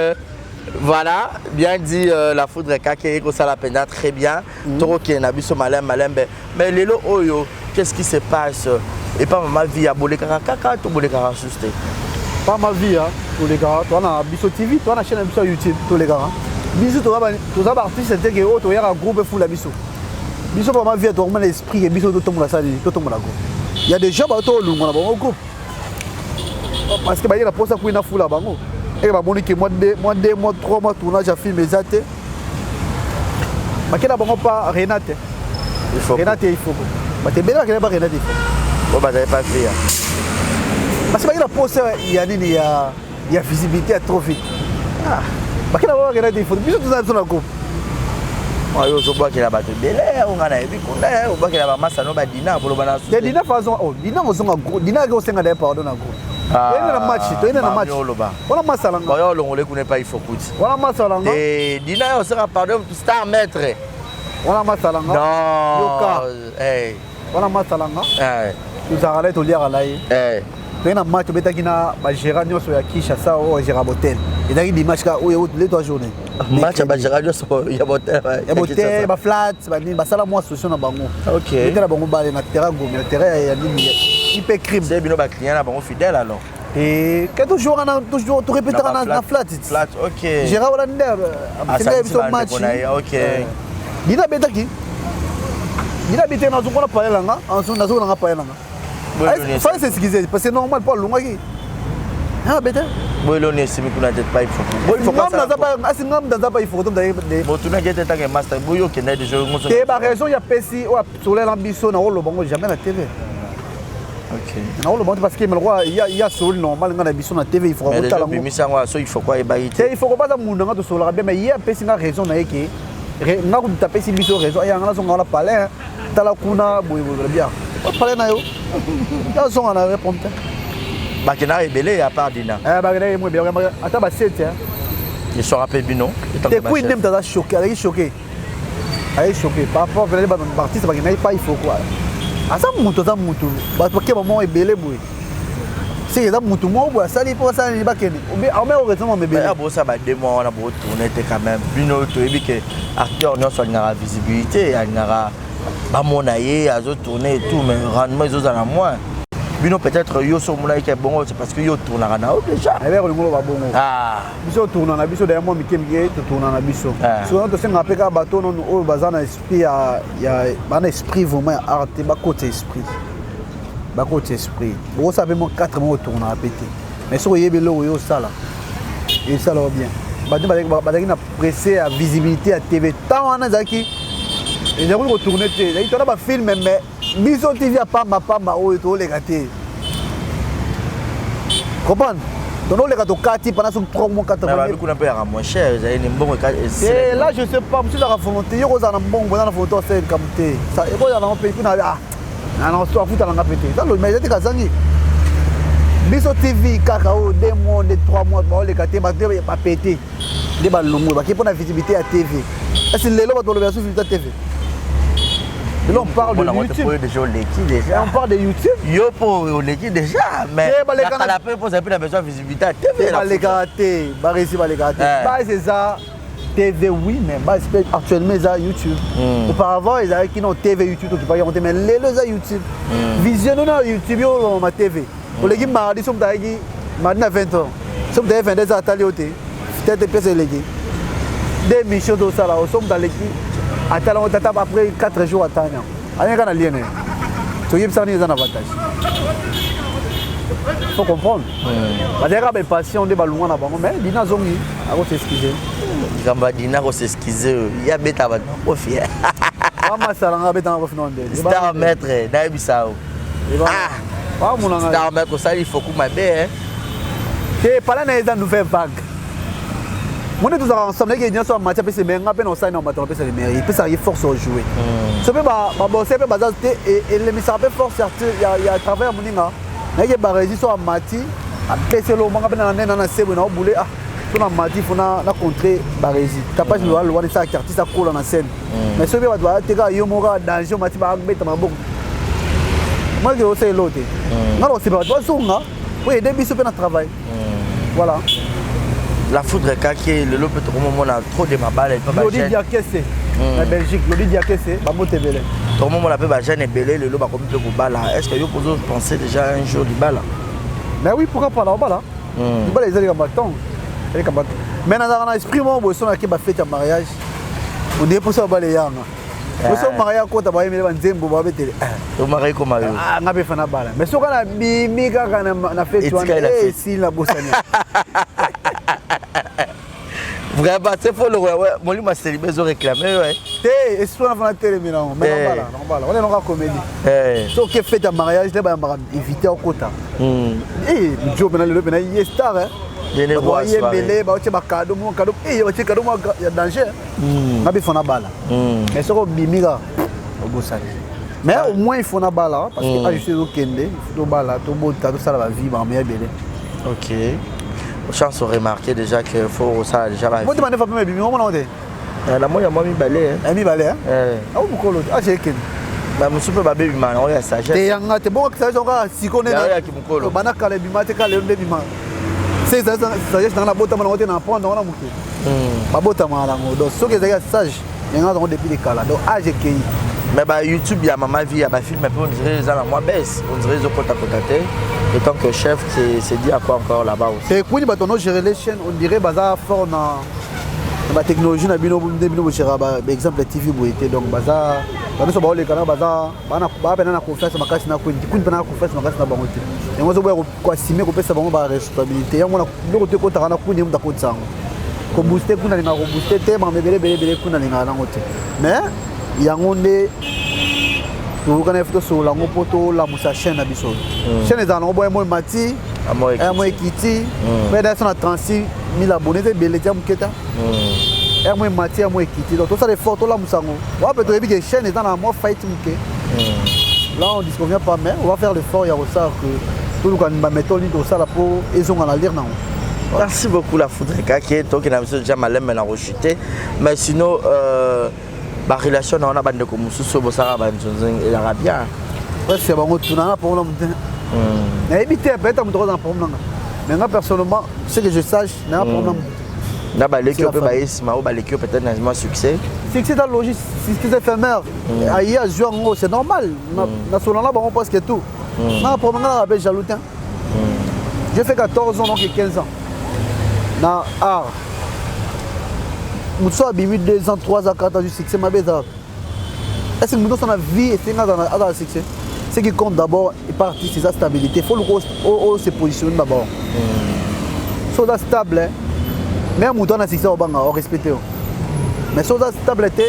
[SPEAKER 1] Voilà, bien dit, la foudre kake ekosala mpenza très bien. Tokokende na biso malembe malembe. Mais lelo oyo, qu'est-ce qui se passe epa mama vie? Abolekaka kaka to bolekaka susu te?
[SPEAKER 2] Pa ma vie tolekaka, toza na biso TV, toza na chaîne na biso ya YouTube, tolekaka biso, toza baartiste te ke oyo toyaka groupe efula biso. Biso pa ma vie tokomona esprit ke biso totombola sali, totombola groupe. Ya des gens bato olungwa na bango groupe parce que baye na posa kui na fula bango, eke bamoni ke mwa 2 mois, 2 mois, 3 mois tournage ya film eza te, bakenda bango pa Renate, Renate Ifoko. Bato ebele bakenda pa Renate Ifoko.
[SPEAKER 1] Oyo bazali pa fia.
[SPEAKER 2] Parce que baye na posa ya nini? Ya visibilité ya trop vite. Ah, bakenda bango Renate Ifoko. Biso toza biso na groupe.
[SPEAKER 1] Oyo ozobwakela bato ebele, oyo ngai nayebi kuna, obwakela bamasano badina, boloba na
[SPEAKER 2] te. Dina façon, oh, dina ozonga, dina ake osenga daye pardon na groupe. Toyende na match, toyende na match.
[SPEAKER 1] Oloba.
[SPEAKER 2] Wana masalanga.
[SPEAKER 1] Oyo olongole kuna epai Ifokuti.
[SPEAKER 2] Wana masalanga.
[SPEAKER 1] Dina yo osenga pardon, star maître.
[SPEAKER 2] Wana masalanga.
[SPEAKER 1] Non.
[SPEAKER 2] Yoka. Wana masalanga, tozalaka na ye, toliaka na ye. Toye na match, tobetaki na bagérant nyonso ya Kinshasa oyo agéra botel. Ezalaki dimanche kaka oyo le trois journée.
[SPEAKER 1] Match ya bagéra nyonso ya botel.
[SPEAKER 2] Ya botel, baflat, banini, basala mwa association na bango. Betela bango bale na terrain Gombe, na terrain ya nini, IP crime.
[SPEAKER 1] C'est bino baclient na bango fidèle alors.
[SPEAKER 2] Et quand toujours wana, toujours torépétaka na flat.
[SPEAKER 1] Flat, ok.
[SPEAKER 2] Gérard wana nde asengai biso match. Dina abetaki, Dina abetaki, nazongola palais nanga, nazongola nanga palais nanga. Fallait s'excuser parce que normal mpo alongwaki abete.
[SPEAKER 1] Boyeloni esimi kuna te pa
[SPEAKER 2] Ifoko. Ngam naza pa Ifoko.
[SPEAKER 1] Botunaki ete tanke master boyo okenda déjà.
[SPEAKER 2] Te, baraison ya pesi oyo asolela biso, nakoloba ngo jamais na TV. Nakoloba te parce que melokwa ya soli normal nga na biso na TV, il faut
[SPEAKER 1] kotala ngo. Bimisa yango so, il faut kwa eyebaki
[SPEAKER 2] te. Il faut kobaza mundu nga tosololaka bien, mais ye apesi nga raison na ye ke nga kutu apesi biso raison ayanga, nazonga wana palais, tala kuna boyeboye bien palais na yo, nazonga na répondre te.
[SPEAKER 1] Bakendaka ebele à part Dina.
[SPEAKER 2] Bakendaka mo ebele, ata basete.
[SPEAKER 1] Eswaka mpe bino.
[SPEAKER 2] Te, kui nde moto aza choqué, azalaki choqué, aye choqué par rapport venali baartiste bakendaki pa. Il faut quoi, aza mutu, aza mutu, bato bakeba moko ebele boye, seke eza mutu moko boye asali mpo asala nini, bakende ome oraison mebele.
[SPEAKER 1] Bosala ba 2 mois wana botourne te quand même. Bino toyebi ke acteur nyonso alingaka visibilité, alingaka bamona ye azotourne et tout, mais rendement ezozala moins. Bino peut-être yo so omonaki ke bongo, c'est parce que yo tournaka na yo déjà.
[SPEAKER 2] Ebe kolingo loba bongo. Biso tourna na biso daya mwa mike mike, totourna na biso. Soki tosengaka mpe kaka bato nono oyo baza na esprit ya baa na esprit vraiment ya art te, bakota esprit, bakota esprit. Bokosala mpe mwa 4 mois otournaka mpe te, mais soki oyebi eloko oyo osala, esalaka bien. Bato bazalaki na pressé ya visibilité ya TV. Temps wana ezalaki kotourne te, ezalaki tona bafilm, mais biso TV ya pamba pamba oyo tooleka te, comprendre, tonoleka tokati pendant soki 3 mois, 4
[SPEAKER 1] mois. Kuna mpe yaka moins cher, ezali ni mbongo.
[SPEAKER 2] Te, là je sais pas, mosusu ezalaka volonté. Yo kozala na mbongo, oza na volonté osala likambo te, ekozala nango mpe kuna afuta nanga mpe te, mais eza te kazangi biso TV kaka oyo 2 mois nde 3 mois baoleka te, bato bapete nde balongwe bake mpo na visibilité ya TV. Esi lelo bato balobela so visibilité ya TV? Lelo on parle de YouTube.
[SPEAKER 1] Déjà oleki déjà.
[SPEAKER 2] On parle de YouTube.
[SPEAKER 1] Yo mpo oleki déjà, mais kala mpe mpo ozali mpe na besoin visibilité ya TV.
[SPEAKER 2] Balekaka te, baresi balekaka te. Base eza TV, oui, mais base mpe actuellement eza YouTube. Auparavant ezalaki no TV, YouTube tokipaki yango te, mais lelo eza YouTube. Visionne na YouTube, yo olobama TV oleki mardi, so moto ayaki mardi na 20 heures, so moto aye 22 heures atali yo te, tete pièce eleki deux émissions tosala. So moto aleki atala yango tata, après 4 jours atani yango, ayaki kaka na lien na ye, toyebisaka nini eza na avantage. Faut comprendre, bazalaki kaka baimpatient nde balongwa na bango, mais Dina azongi, akos'excuse.
[SPEAKER 1] Likambo ya Dina kos'excuse, ye abetaka bato makofi.
[SPEAKER 2] Amasalanga abetanga kofi na ndenge.
[SPEAKER 1] Star maître, nayebisa yo, star maître osali foku mabe.
[SPEAKER 2] Te, pala na eza nouvelle vague moni tozalaka ensemble, nayeke nyonso amati apesa, me nga mpe na osali na bato apesa lemeri, epesaka ye force ojouer. So mpe babose mpe baza te, elemisaka mpe force ya travail ya moninga. Nayeke baregi so amati apesi eloko manga mpe na nde na sebwe na obule. Ah, so na mati fo na contre baregi tapage loa wana esalaki artiste akola na scène, mais soki mpe bato baya te, kaka yo moko kaka danger, omati babeta maboko moke, osala eloko te. Nga na kosepa bato bazonga po aide biso mpe na travail, voilà.
[SPEAKER 1] La foudre kaki lelo mpe tokomomona trop de mabala.
[SPEAKER 2] Lodi Diakese na Belgique, Lodi Diakese, bamoto ebele.
[SPEAKER 1] Tokomomona mpe bajeune ebele lelo bakomi mpe kobala. Est ce que yo pozo penser déjà un jour libala?
[SPEAKER 2] Mais oui, pourquoi pas, na obala. Libala eza likambo ya ntongo, likambo, mais nazalaka na esprit moko boye, so nake bafete ya mariage, ondie mposa babala eyanga poso mariage akota, bayemele banzembo, babetele.
[SPEAKER 1] Omari koma yo.
[SPEAKER 2] Nga mpe fana bala, mais soki na bimi kaka na fete wana, esili, na bosani.
[SPEAKER 1] Vraiment, c'est faux, le molimo ya célibat ezo réclame.
[SPEAKER 2] Te, esprit wana fana telemi nango, mais nabala, nakobala wana elonga comédie. Soki fete ya mariage nde bayambaka invité okota jo mpena lelo mpena ye star, bayembele, baotie bacadeau mo cadeau, batie cadeau mo ya danger, nga mpe fana bala. Mais soki obimi kaka, obosani. Mais au moins il faut na bala parce que age ezokende, il faut tobala, tobota, tosala bavie, makambo ya ebele.
[SPEAKER 1] Ok, chance remarqué déjà que faut osala déjà.
[SPEAKER 2] Motema nde fa mpe ebimi, omona te.
[SPEAKER 1] Na moi ya mwa mibale.
[SPEAKER 2] Mibale ao mokolo age ekende.
[SPEAKER 1] Bamosusu mpe babebima nango ya sagesse.
[SPEAKER 2] Te, yanga te bongo sagesse kaka siko nde.
[SPEAKER 1] Yaki mokolo.
[SPEAKER 2] Bana kala ebima te, kala lelo nde ebima. Se sagesse nanga nabotama nango te, na apprendre yango na moke. Babotamaka nango. Donc soki ezalaki ya sage, yango nango depuis de kala. Donc âge ekei.
[SPEAKER 1] Mais ba YouTube ya Mama Vie, ya ba film mpe, on dirait eza na mwa baisse, on dirait ezokotakota te. Et tant que chef, c'est dit à quoi encore là-bas aussi?
[SPEAKER 2] Te, kuni bato no gérer les chaînes, on dirait baza fort na batechnologie na bino nde bino bogéra baexemple ya TV boye te. Donc baza banyonso baoleka na baza baa pena na confiance makasi na Kuni. Kuni mpena na confiance makasi na bango te. Yango azoboya koassumer kopesa bango baresponsabilité. Yango na biloko te ekotaka na Kuni, ye moto akotisa yango. Kobooster kuna, alingaka kobooster te. Makambo ebele ebele ebele kuna alingaka nango te. Mais yango nde tokokana efu tosolola yango mpo tolamusa chaîne na biso. Chaîne ezala nango boye, moi mati, mo ekiti. Mpe da so na 36 000 abonnés, eza ebele tia moke ta. Ere mo emati, ere mo ekiti. Donc tosala effort, tolamusa yango. Wa mpe toyebi ke chaîne eza na mwa faillite moke là, on disconvient pas, mais on va faire l'effort ya kosala que toluka baméthode nini tosala mpo ezonga na lire nango.
[SPEAKER 1] Merci beaucoup, la foudre kake. Tokende na biso déjà malembe na kochute. Mais sinon, barelation na wana, bandeko mosusu oyo bosalaka banzonzing, ezalaka bien?
[SPEAKER 2] Presque ya bango tuna na problème te, nayebi te. Peut-être moto akoza na problème nanga, mais nga personnellement, ce que je sache, naa problème na moto.
[SPEAKER 1] Na baleki oyo mpe baye nsima, oyo baleki oyo peut-être na mwa succès?
[SPEAKER 2] Succès eza logique, succès éphémère. Aye azwi yango, c'est normal. Nasola na bango presque tout. Na problème nga naka mpe jaloux te. J'ai fait 14 ans, donc 15 ans na art. Moto so abimi 2 ans, 3 ans, 4 ans, azwi succès, mabe ezalaka? Est ce que moto osala vie esengi azala succès? Ce qui compte d'abord epa artiste eza stabilité. Faut luka ose positionner d'abord. So oza stable, même moto ana succès obanga orespecte yo. Mais so oza stable te,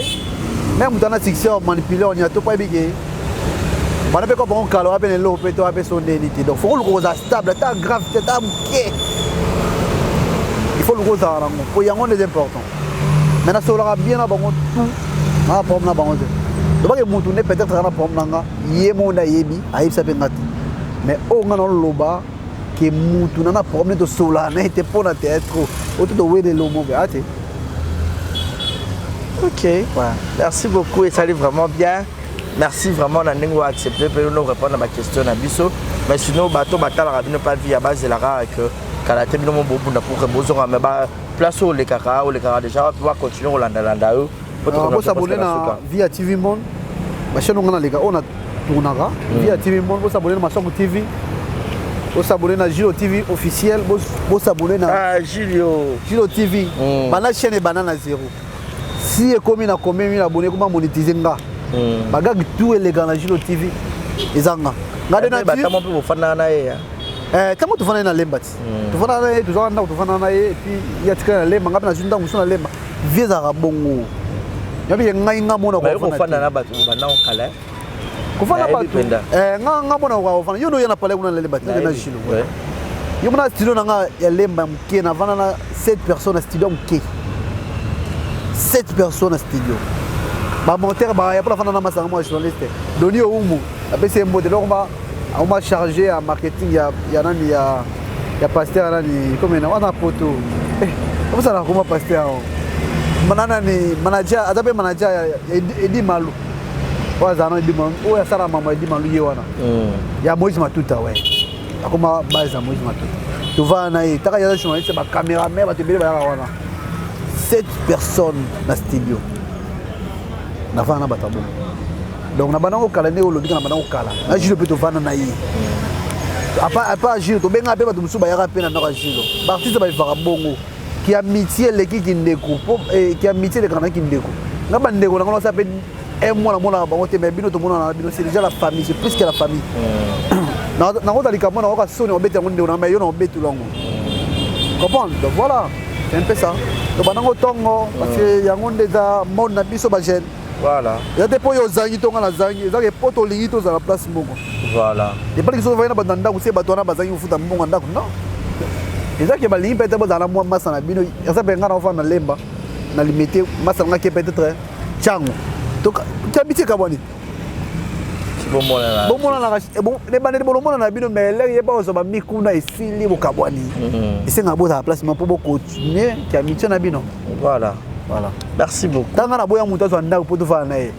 [SPEAKER 2] même moto ana succès omanipule, onia to po ayebi ke bana mpe ko bango kala wape na eloko mpe to wape so ndeni te. Donc faut koluka kozala stable, ata grave te, ata moke, il faut luka ozala nango po yango nde eza important. Mais nasololaka bien na bango tout, na problème na bango te. Lobaki motu nde peut-être aka na problème na nga, ye moko nde ayebi, ayebisa mpe nga te. Mais oyo nga naoloba ke mutu na problème, tosololaka na ye te mpo na théâtre oyo to towelelo moko aa te.
[SPEAKER 1] Ok, ouais. Merci beaucoup, esali vraiment bien. Merci vraiment na ndenge oaccepte mpe no répondre na baquestion na biso. Mais sinon, bato batalaka bino pa vie ya bazelaka ke kala te bino mo bobunda pour ke bozonga. Mais baplace oyo olekaka, olekaka déjà, mpe bacontinue kolandalanda yo.
[SPEAKER 2] Bosabone na Vie ya TV Monde, bachaîne onga naleka oyo na tournaka Vie ya TV Monde. Bosabone na Masango TV, bosabone na Gilo TV officiel, bosabone na
[SPEAKER 1] ah, Gilio.
[SPEAKER 2] Gilo TV. Banda chaîne ebanda na zéro, si ekomi na combien mille abonné, ekoma monétise nga. Bagag tout eleka na Gilo TV eza nga.
[SPEAKER 1] Nga nde batamo mpe bofandaka na ye?
[SPEAKER 2] Ntango tofanda ye na Lemba ti, tofanda na ye, tozwaka ndako, tofanda na ye, et puis ye atikali na Lemba, nga mpe nazwi ndako mosusu na Lemba. Vie ezalaka bongo. Yabike ngai nga mona
[SPEAKER 1] kofanda na bato banda kokala.
[SPEAKER 2] Kofanda bato nga mona kofanda yo noya na palais kuna na Lemba te na Gilo. Yo mona studio na nga ya Lemba ya moke, navanda na 7 personnes na studio ya moke, 7 personnes na studio. Bamontere baya mpo nafanda na masanga mwa journaliste Doni Oumu, apesi ye mbote. Donc akoma chargé ya marketing ya nani, ya pasteur nani komena wana poto osala koma pasteur mana nani, manager, aza mpe manager ya Edi Malu oyo azala na Edi Malu oyo asala mama Edi Malu ye wana ya Moïse Matuta. We akoma base ya Moïse Matuta, tovanda na ye taka yaza journaliste, bacameraman, bato ebele bayaka wana. Sept personnes na studio, navanda na bato ya bongo. Donc na banda kokala ndenge olobi ka na banda kokala na Gilo mpe tovanda na ye. Apa Gilo tobenga mpe bato mosusu bayaka mpe na ndako ya Gilo. Baartiste bayivaka bongo ki amitié eleki kindeko po ki amitié elekaka na kindeko. Nga bandeko nango nasala mpe un mois namonaka bango te, mais bino tomonana na bino, c'est déjà la famille, c'est plus que la famille. Nakota likambo nakoka soni obeta yango ndeko na mais yo na obetula yango, comprendre? Donc voilà, c'est un peu ça. Donc banango ntongo, parce que yango nde eza monde na biso bajeune. Eza te mpo oyo ozangi to nga nazangi, ezaka po tolingi tozala place moko. Epaliki soki ovandi na bato na ndako se bato wana bazangi kofuta mbongo ya ndako, non, eza ke balingi peut-être bozala na mwa masa na bino. Eza mpe nga na ofanda na Lemba na Limete, masa na nga ke peut-être Ntiango tiabiti ekabwani. Bomonanaka ebandeli, bolomona na bino, mais elere yeba kozwa bamikuna esili, bokabwani. Esengaka bozala place moko mpo bocontinue ki amitié na bino.
[SPEAKER 1] Voilà. Merci beaucoup.
[SPEAKER 2] Ntanga na boya moto azwa ndako mpo tofala na ye.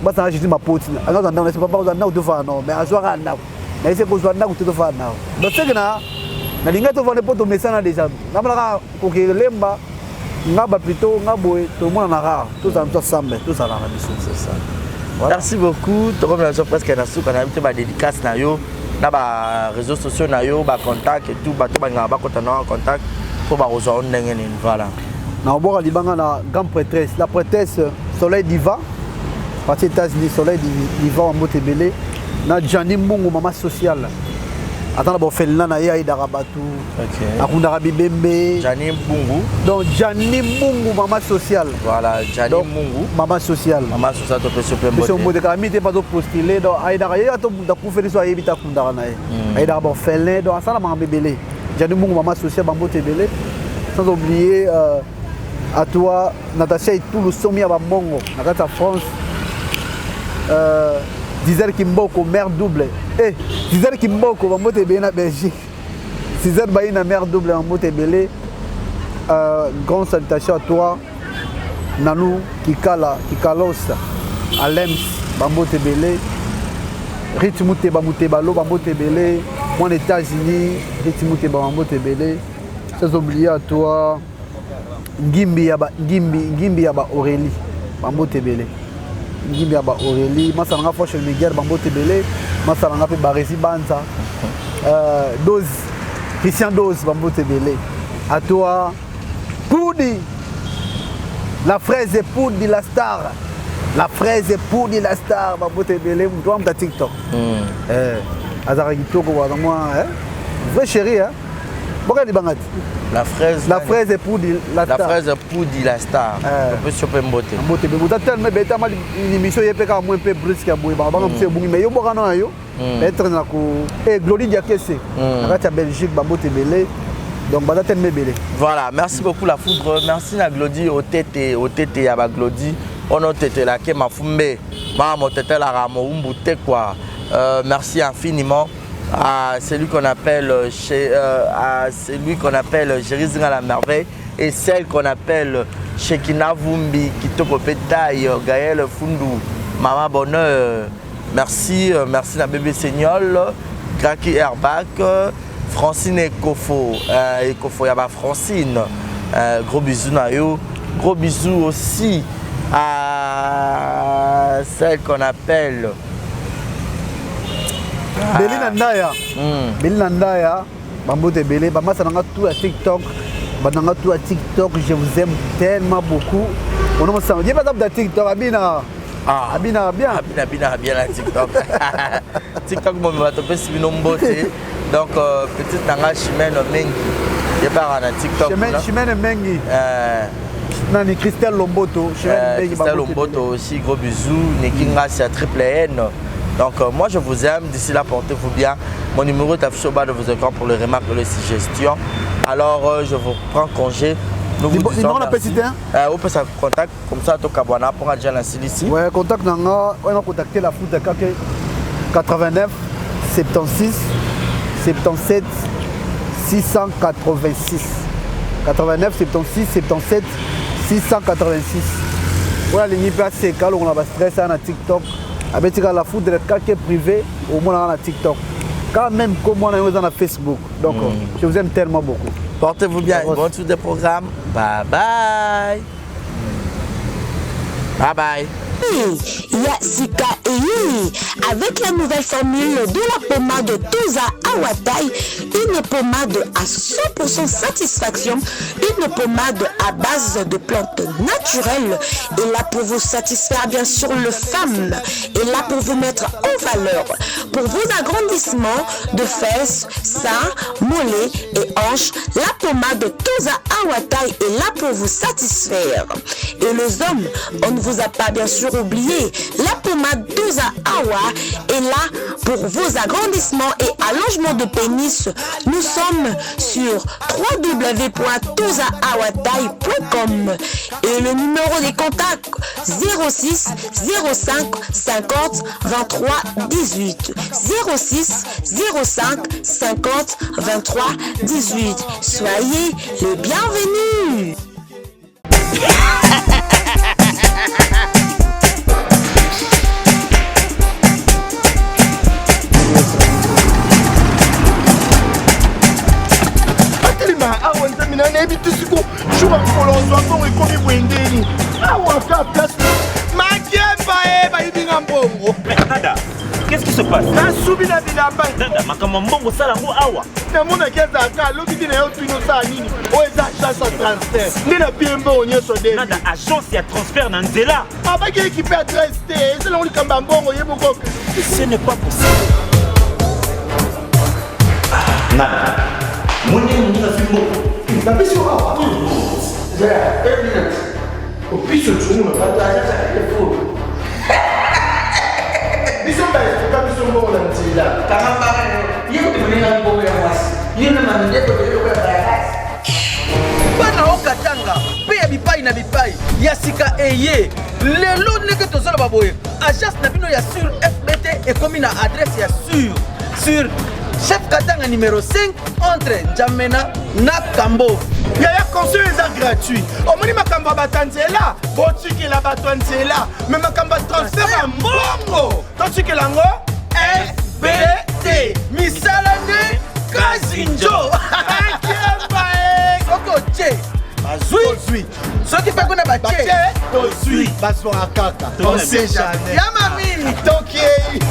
[SPEAKER 2] Basanga Jésus mapoti azwa ndako na papa, kozwa ndako tofala nao, mais azwaka ndako na ye se kozwa ndako te tofala nao. Donc seke na Nalingai tovanda mpo tomesana déjà. Namonaka kokelemba nga ba plutôt nga boye tomonana rare, tozala biso ensemble, tozala na biso.
[SPEAKER 1] C'est ça. Voilà. Merci beaucoup. Tokomi na biso presque na suka na biso ba dédicace na yo na ba réseaux sociaux na yo, ba contact et tout, bato balingaka bakota na en contact mpo bakozwa yo ndenge nini? Voilà.
[SPEAKER 2] Na obwaka libanga na grande prêtresse, la prêtresse Soleil Diva, parti États-Unis, Soleil Diva wa mbote ebele na Gianni Mbungu, mama sociale, ata na baofelina na ye, ayedaka bato, akundaka bibembe.
[SPEAKER 1] Gianni Mbungu.
[SPEAKER 2] Donc Gianni Mbungu, mama sociale.
[SPEAKER 1] Voilà, Gianni Mbungu.
[SPEAKER 2] Mama sociale.
[SPEAKER 1] Mama sociale, topesi mpe
[SPEAKER 2] mbote. Mbote kala mingi te mpe azopostule. Donc ayedaka ye, ata moto akufeli so ayebi te, akundaka na ye, ayedaka baorphelin, donc asala makambo ebele. Gianni Mbungu, mama sociale, bambote ebele. Sans oublier à toi Natacha Itulu, somi ya bambongo na kati ya France, Dizel Kimboko, mère double, eh, Dizel Kimboko, bambote ebele na Belgique. Dizel Bayi na mère double, bambote ebele. Grande salutation à toi Nanou Kikala Kikalos Alems, bambote ebele. Rit Muteba Mutebalo, bambote ebele. Mwana États-Unis, Rit Muteba, bambote ebele. Sans oublier à toi Ngimbi ya ba Ngimbi, Ngimbi ya ba Aurélie, bambote ebele. Ngimbi ya ba Aurélie, masala nga Foshe Miguel, bambote ebele. Masala nga mpe Baresi Banza, Dose Christian Dose, bambote ebele. À toi Poudi la fraise, Poudi la star, la fraise, Poudi la star, bambote ebele. Moto wa moto ya TikTok, azalaka kitoko wana, mwa vrai chéri, hein? Boka libanga ti.
[SPEAKER 1] La fraise.
[SPEAKER 2] La fraise Poudi la
[SPEAKER 1] star. La fraise Poudi la star. Topesi yo mpe mbote.
[SPEAKER 2] Mbote mpe boza tellement ebetama émission ye mpe kaka mwa mpe brusque ya boye, banga mosu ebungi, mais yo boka na yo peut-être na ko e Glody Diakese na kati ya Belgique, bambote ebele. Donc baza tellement ebele.
[SPEAKER 1] Voilà, merci beaucoup la foudre, merci na Glody Otete, Otete ya ba Glody ono otetelake mafumbe mama motetelaka mowumbu te quoi. Merci infiniment à celui qu'on appelle chez, à celui qu'on appelle Jerry Zinga la merveille et celle qu'on appelle Shekina Vumbi Kitoko Petaille, Gaël Fundu, Mama Bonheur. Merci, merci na bébé Seignol, Graki Airbag, Francine Ekofo, Ekofo yaba Francine, gros bisous na yo, gros bisous aussi à celle qu'on appelle
[SPEAKER 2] Belina Ndaya, Belina Ndaya, bambote ebele. Bamasa nanga tout ya TikTok, bananga tout ya TikTok, je vous aime tellement beaucoup. Onomosanga ye baza ya TikTok, abina.
[SPEAKER 1] Ah.
[SPEAKER 2] Abina bien.
[SPEAKER 1] Abina abina bien na TikTok. TikTok momema topesi bino mbote. Donc petite nanga Chimène Mengi yebaka na TikTok.
[SPEAKER 2] Chimène Mengi, nani, Christelle Lomboto. Chimène Mengi.
[SPEAKER 1] Christelle Lomboto aussi, gros bisous. Niki Ngassi à Triple N. Donc moi je vous aime, d'ici là portez-vous bien. Mon numéro est affiché au bas de vos écrans pour les remarques et les suggestions. Alors je vous prends congé. Nous vous disons merci. Opesa contact comme ça tokabwana mpo nga déjà na silisi.
[SPEAKER 2] Ouais, contact na nga oyo na contacter la foudre kake 89 76 77 686, 89 76 77 686. Oyo alingi mpe aseka, alongola bastress aya na TikTok, abetika la foudre kake privé, omonaka na TikTok quand même komona yango eza na Facebook. Donc je vous aime tellement beaucoup.
[SPEAKER 1] Portez-vous bien, bonne suite des programmes. Bye bye. Bye bye.
[SPEAKER 3] Ya sika eyei avec la nouvelle formule de la pommade Toza Awatai, une pommade à 100% satisfaction, une pommade à base de plantes naturelles, et là pour vous satisfaire bien sûr le femme, et là pour vous mettre en valeur, pour vos agrandissements de fesses, seins, mollets et hanches, la pommade Toza Awatai est là pour vous satisfaire. Et les hommes, on ne vous a pas bien sûr oublié, la pommade Toza Awa est là pour vos agrandissements et allongements de pénis. Nous sommes sur www.tozaawatai.com et le numéro des contacts 06 05 50 23 18, 06 05 50 23 18. Soyez les bienvenus.
[SPEAKER 5] Nayebi te siko jour ya mokolo ozwa mbongo ekomi boye ndeni awa ka place makiemba e bayibi nga mbongo.
[SPEAKER 6] Nada, qu'est-ce qui se passe?
[SPEAKER 5] Nasubi na bilamba.
[SPEAKER 6] Nada, makambo ya mbongo osala yango awa.
[SPEAKER 5] Namonaki azalaka alobi te na yo tuni osala nini oyo eza agence ya transfert nde na pie mbongo nyonso de.
[SPEAKER 6] Nada, agence ya transfert na nzela.
[SPEAKER 5] Abaki ekipe adresse te eza nango likambo ya mbongo ye moko.
[SPEAKER 6] Ce n'est pas possible. Nada, moni moninga azwi mbongo.
[SPEAKER 5] Napesi yo awa. Zela, une minute. Opiso tshungu na bato aza telefone. Biso baetuka biso mbongo na nzela.
[SPEAKER 7] Kanga mbanga yo. Ye kutu moninga mbongo ya mwasi. Yo na mandeko ebele lokola bayakasi.
[SPEAKER 8] Bana o Katanga mpe ya bipai na bipai ya sika eye lelo ndenge tozoloba boye agence na bino ya sur fbt ekomi na adresse ya sur sur chef Katanga numéro 5 entre N'Djamena na Kambo.
[SPEAKER 5] Yaya, conseil eza gratuit. Omoni makambo ya bato ya nzela, botikela bato ya nzela. Me makambo ya transfert ya mbongo, totikela yango FBT.
[SPEAKER 8] Misala nde kazinjo.
[SPEAKER 5] Akemba e.
[SPEAKER 8] Soki otie bazwi, soki mpe kuna batie
[SPEAKER 5] tozwi, bazwaka kaka. On sait jamais.
[SPEAKER 8] Ya mami
[SPEAKER 5] tokiei.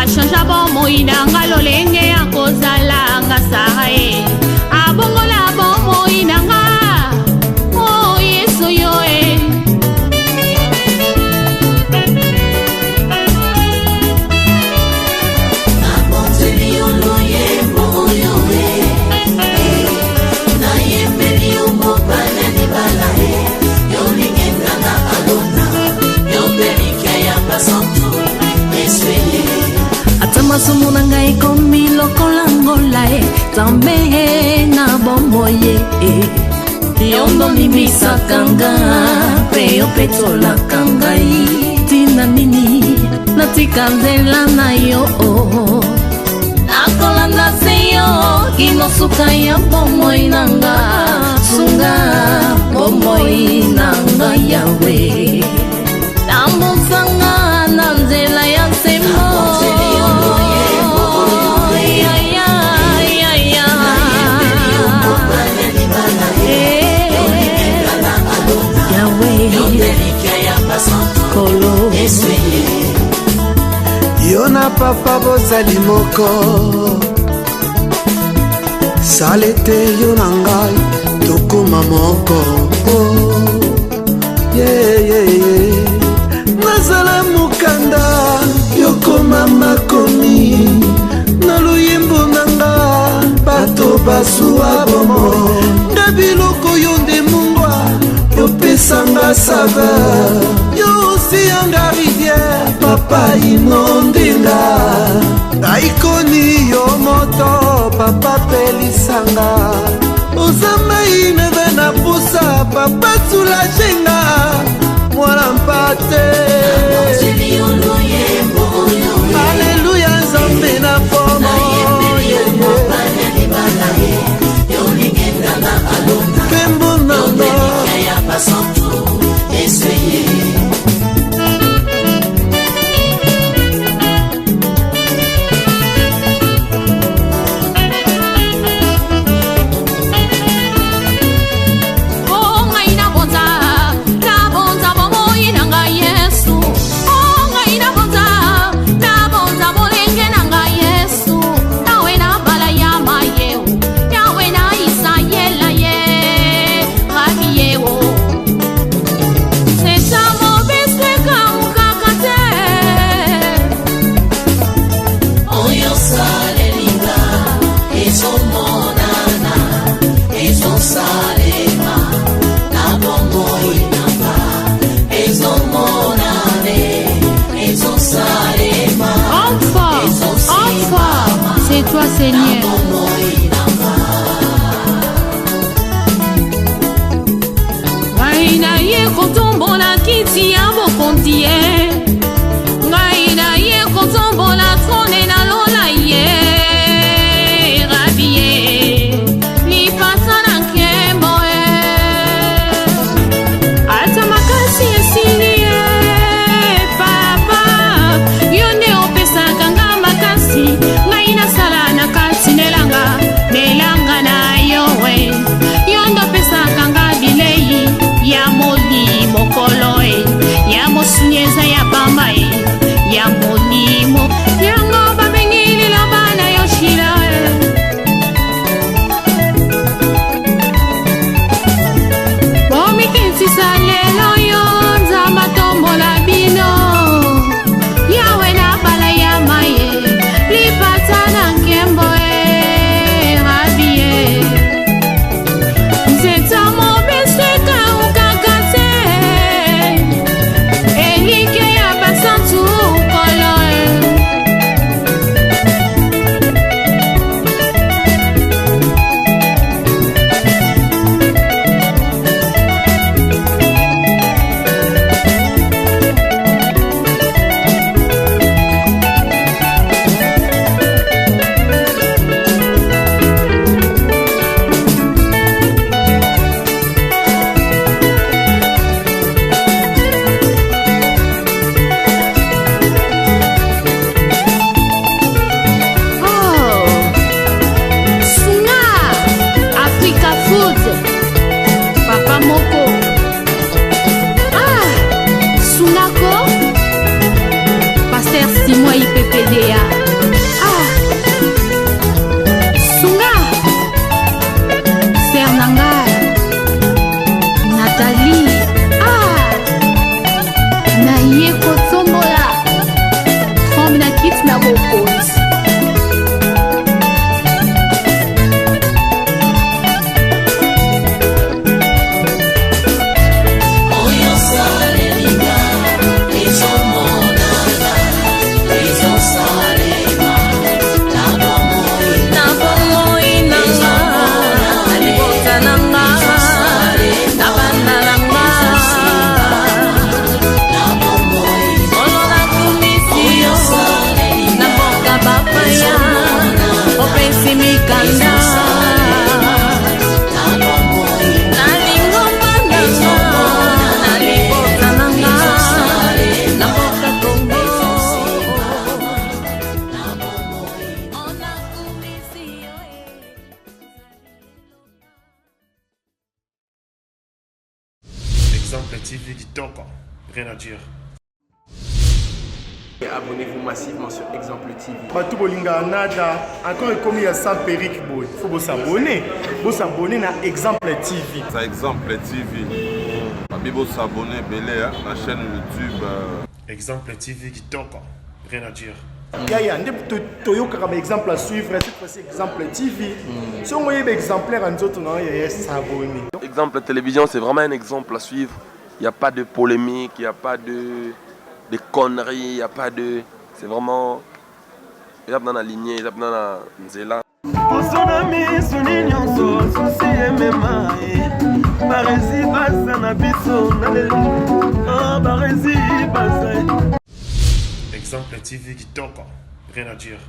[SPEAKER 9] Achangea bomoi na nga lolenge ya kozala nga Sara e. Abongola bomoi na nga. Oh, Yesu yo e.
[SPEAKER 10] Nabonzeli yo loyembo oyo e. Nayembeli yo mobali ya libala e. Yo lingenga na alona. Yo mpe likia ya basantu. Yesu ye.
[SPEAKER 11] Ata masumu na ngai ekomi lokola ngola e, Nzambe e, na bomoi e. Yo nde olimbisaka nga mpe yo petolaka ngai. Tina nini natika nzela na yo? Nakolanda se yo kino suka ya bomoi na nga. Sunga bomoi na nga Yawe. Tambusanga na nzela ya sembo. Ya, ya, ya, ya. Yawe. Kolo.
[SPEAKER 12] Yo na papa bozali moko, sala ete yo na ngai tokóma moko. Oh, yeah, yeah, yeah. Nazala mokanda yokoma makomi na loyembo na nga, bato basuwa bomoi nga biloko yo nde mungwa yopesanga sa. faveur. Yo osiyanga rivière, papa inondinga. Naikoni yo moto, papa pelisanga. Oza mai neve na pusa, papa soulagenga. Mwana mpate. Aleluya Nzambe na pomo. Nkembo nanga.
[SPEAKER 9] Oh, ngai nabonza, nabonza bomoi na ngai Yesu. Oh, ngai nabonza, nabonza bolenge na ngai Yesu. Yawe na bala ya mayeo, Yawe na Isayela ye, Rabi yeo. Sesa mobesu ekaukaka te.
[SPEAKER 10] Oyo osalelinga ezomonana, ezosalema na bomoi nanga, ezomonane, ezosalema.
[SPEAKER 9] Homme fort, homme fort, c'est toi Seigneur. Ngai naye kotombola kiti ya bokonzi ye, ngai naye kotombola trone na lola ye, Rabi ye, lipasa na nkembo ye. Ata makasi esili ye, papa, yo nde opesaka nga makasi, ngai nasala na kati nelanga, nelanga na yo we. Yo nde opesaka nga bilei ya molimo kolo e, ya mosuni eza ya pamba e, ya molimo. Yango babengi liloba na yo shila e. Bomikitisa lelo yo, Nzambe atombola bino. Yawe na bala ya maye, lipata na nkembo e, Rabi e. Nzeta mobesu ekaukaka te, elike ya basantu kolo e. Oh, Sunga, Africa Food, Papa Moko. Ah, Sungako, Pasteur Simon IPPDA. Ah, Sunga, Sœur Nanga, Nathalie. Ah, naye kotombola, trombe na kiti na bokonzi.
[SPEAKER 10] Oyo osalelinga ezomonana, ezosalema na bomoi,
[SPEAKER 11] na bomoi nanga, na libota nanga, na bana nanga. Kolo nakumisi yo na mboka bapaya, opesi mikanda na lingomba nanga, na libota nanga, na mboka Kongo.
[SPEAKER 13] Exemple TV kitoko, rien à dire.
[SPEAKER 14] Abonnez-vous massivement sur Exemple TV.
[SPEAKER 5] Bato bolingaka nada encore ekomi ya sans perruque boye, faut bosabone, bosabone na Exemple TV.
[SPEAKER 15] Ça Exemple TV. Babi bosabone ebele hein, na chaîne YouTube.
[SPEAKER 13] Exemple TV kitoko, rien à dire.
[SPEAKER 5] Yaya nde toyokaka ba exemple à suivre, cette fois-ci Exemple TV. Soki oyeba exemplaire ya nzoto na yo, yaya, s'abonner.
[SPEAKER 16] Exemple télévision, c'est vraiment un exemple à suivre.
[SPEAKER 14] Il n'y a pas de polémique, il n'y a pas de, de conneries, il n'y a pas de. C'est vraiment. Eza na lignée, eza na nzela.
[SPEAKER 16] Poso na misu ni nyonso susi emema ye baresi baza na biso na lelo ah, baresi baza
[SPEAKER 13] Exemple TV kitoko, rien à dire.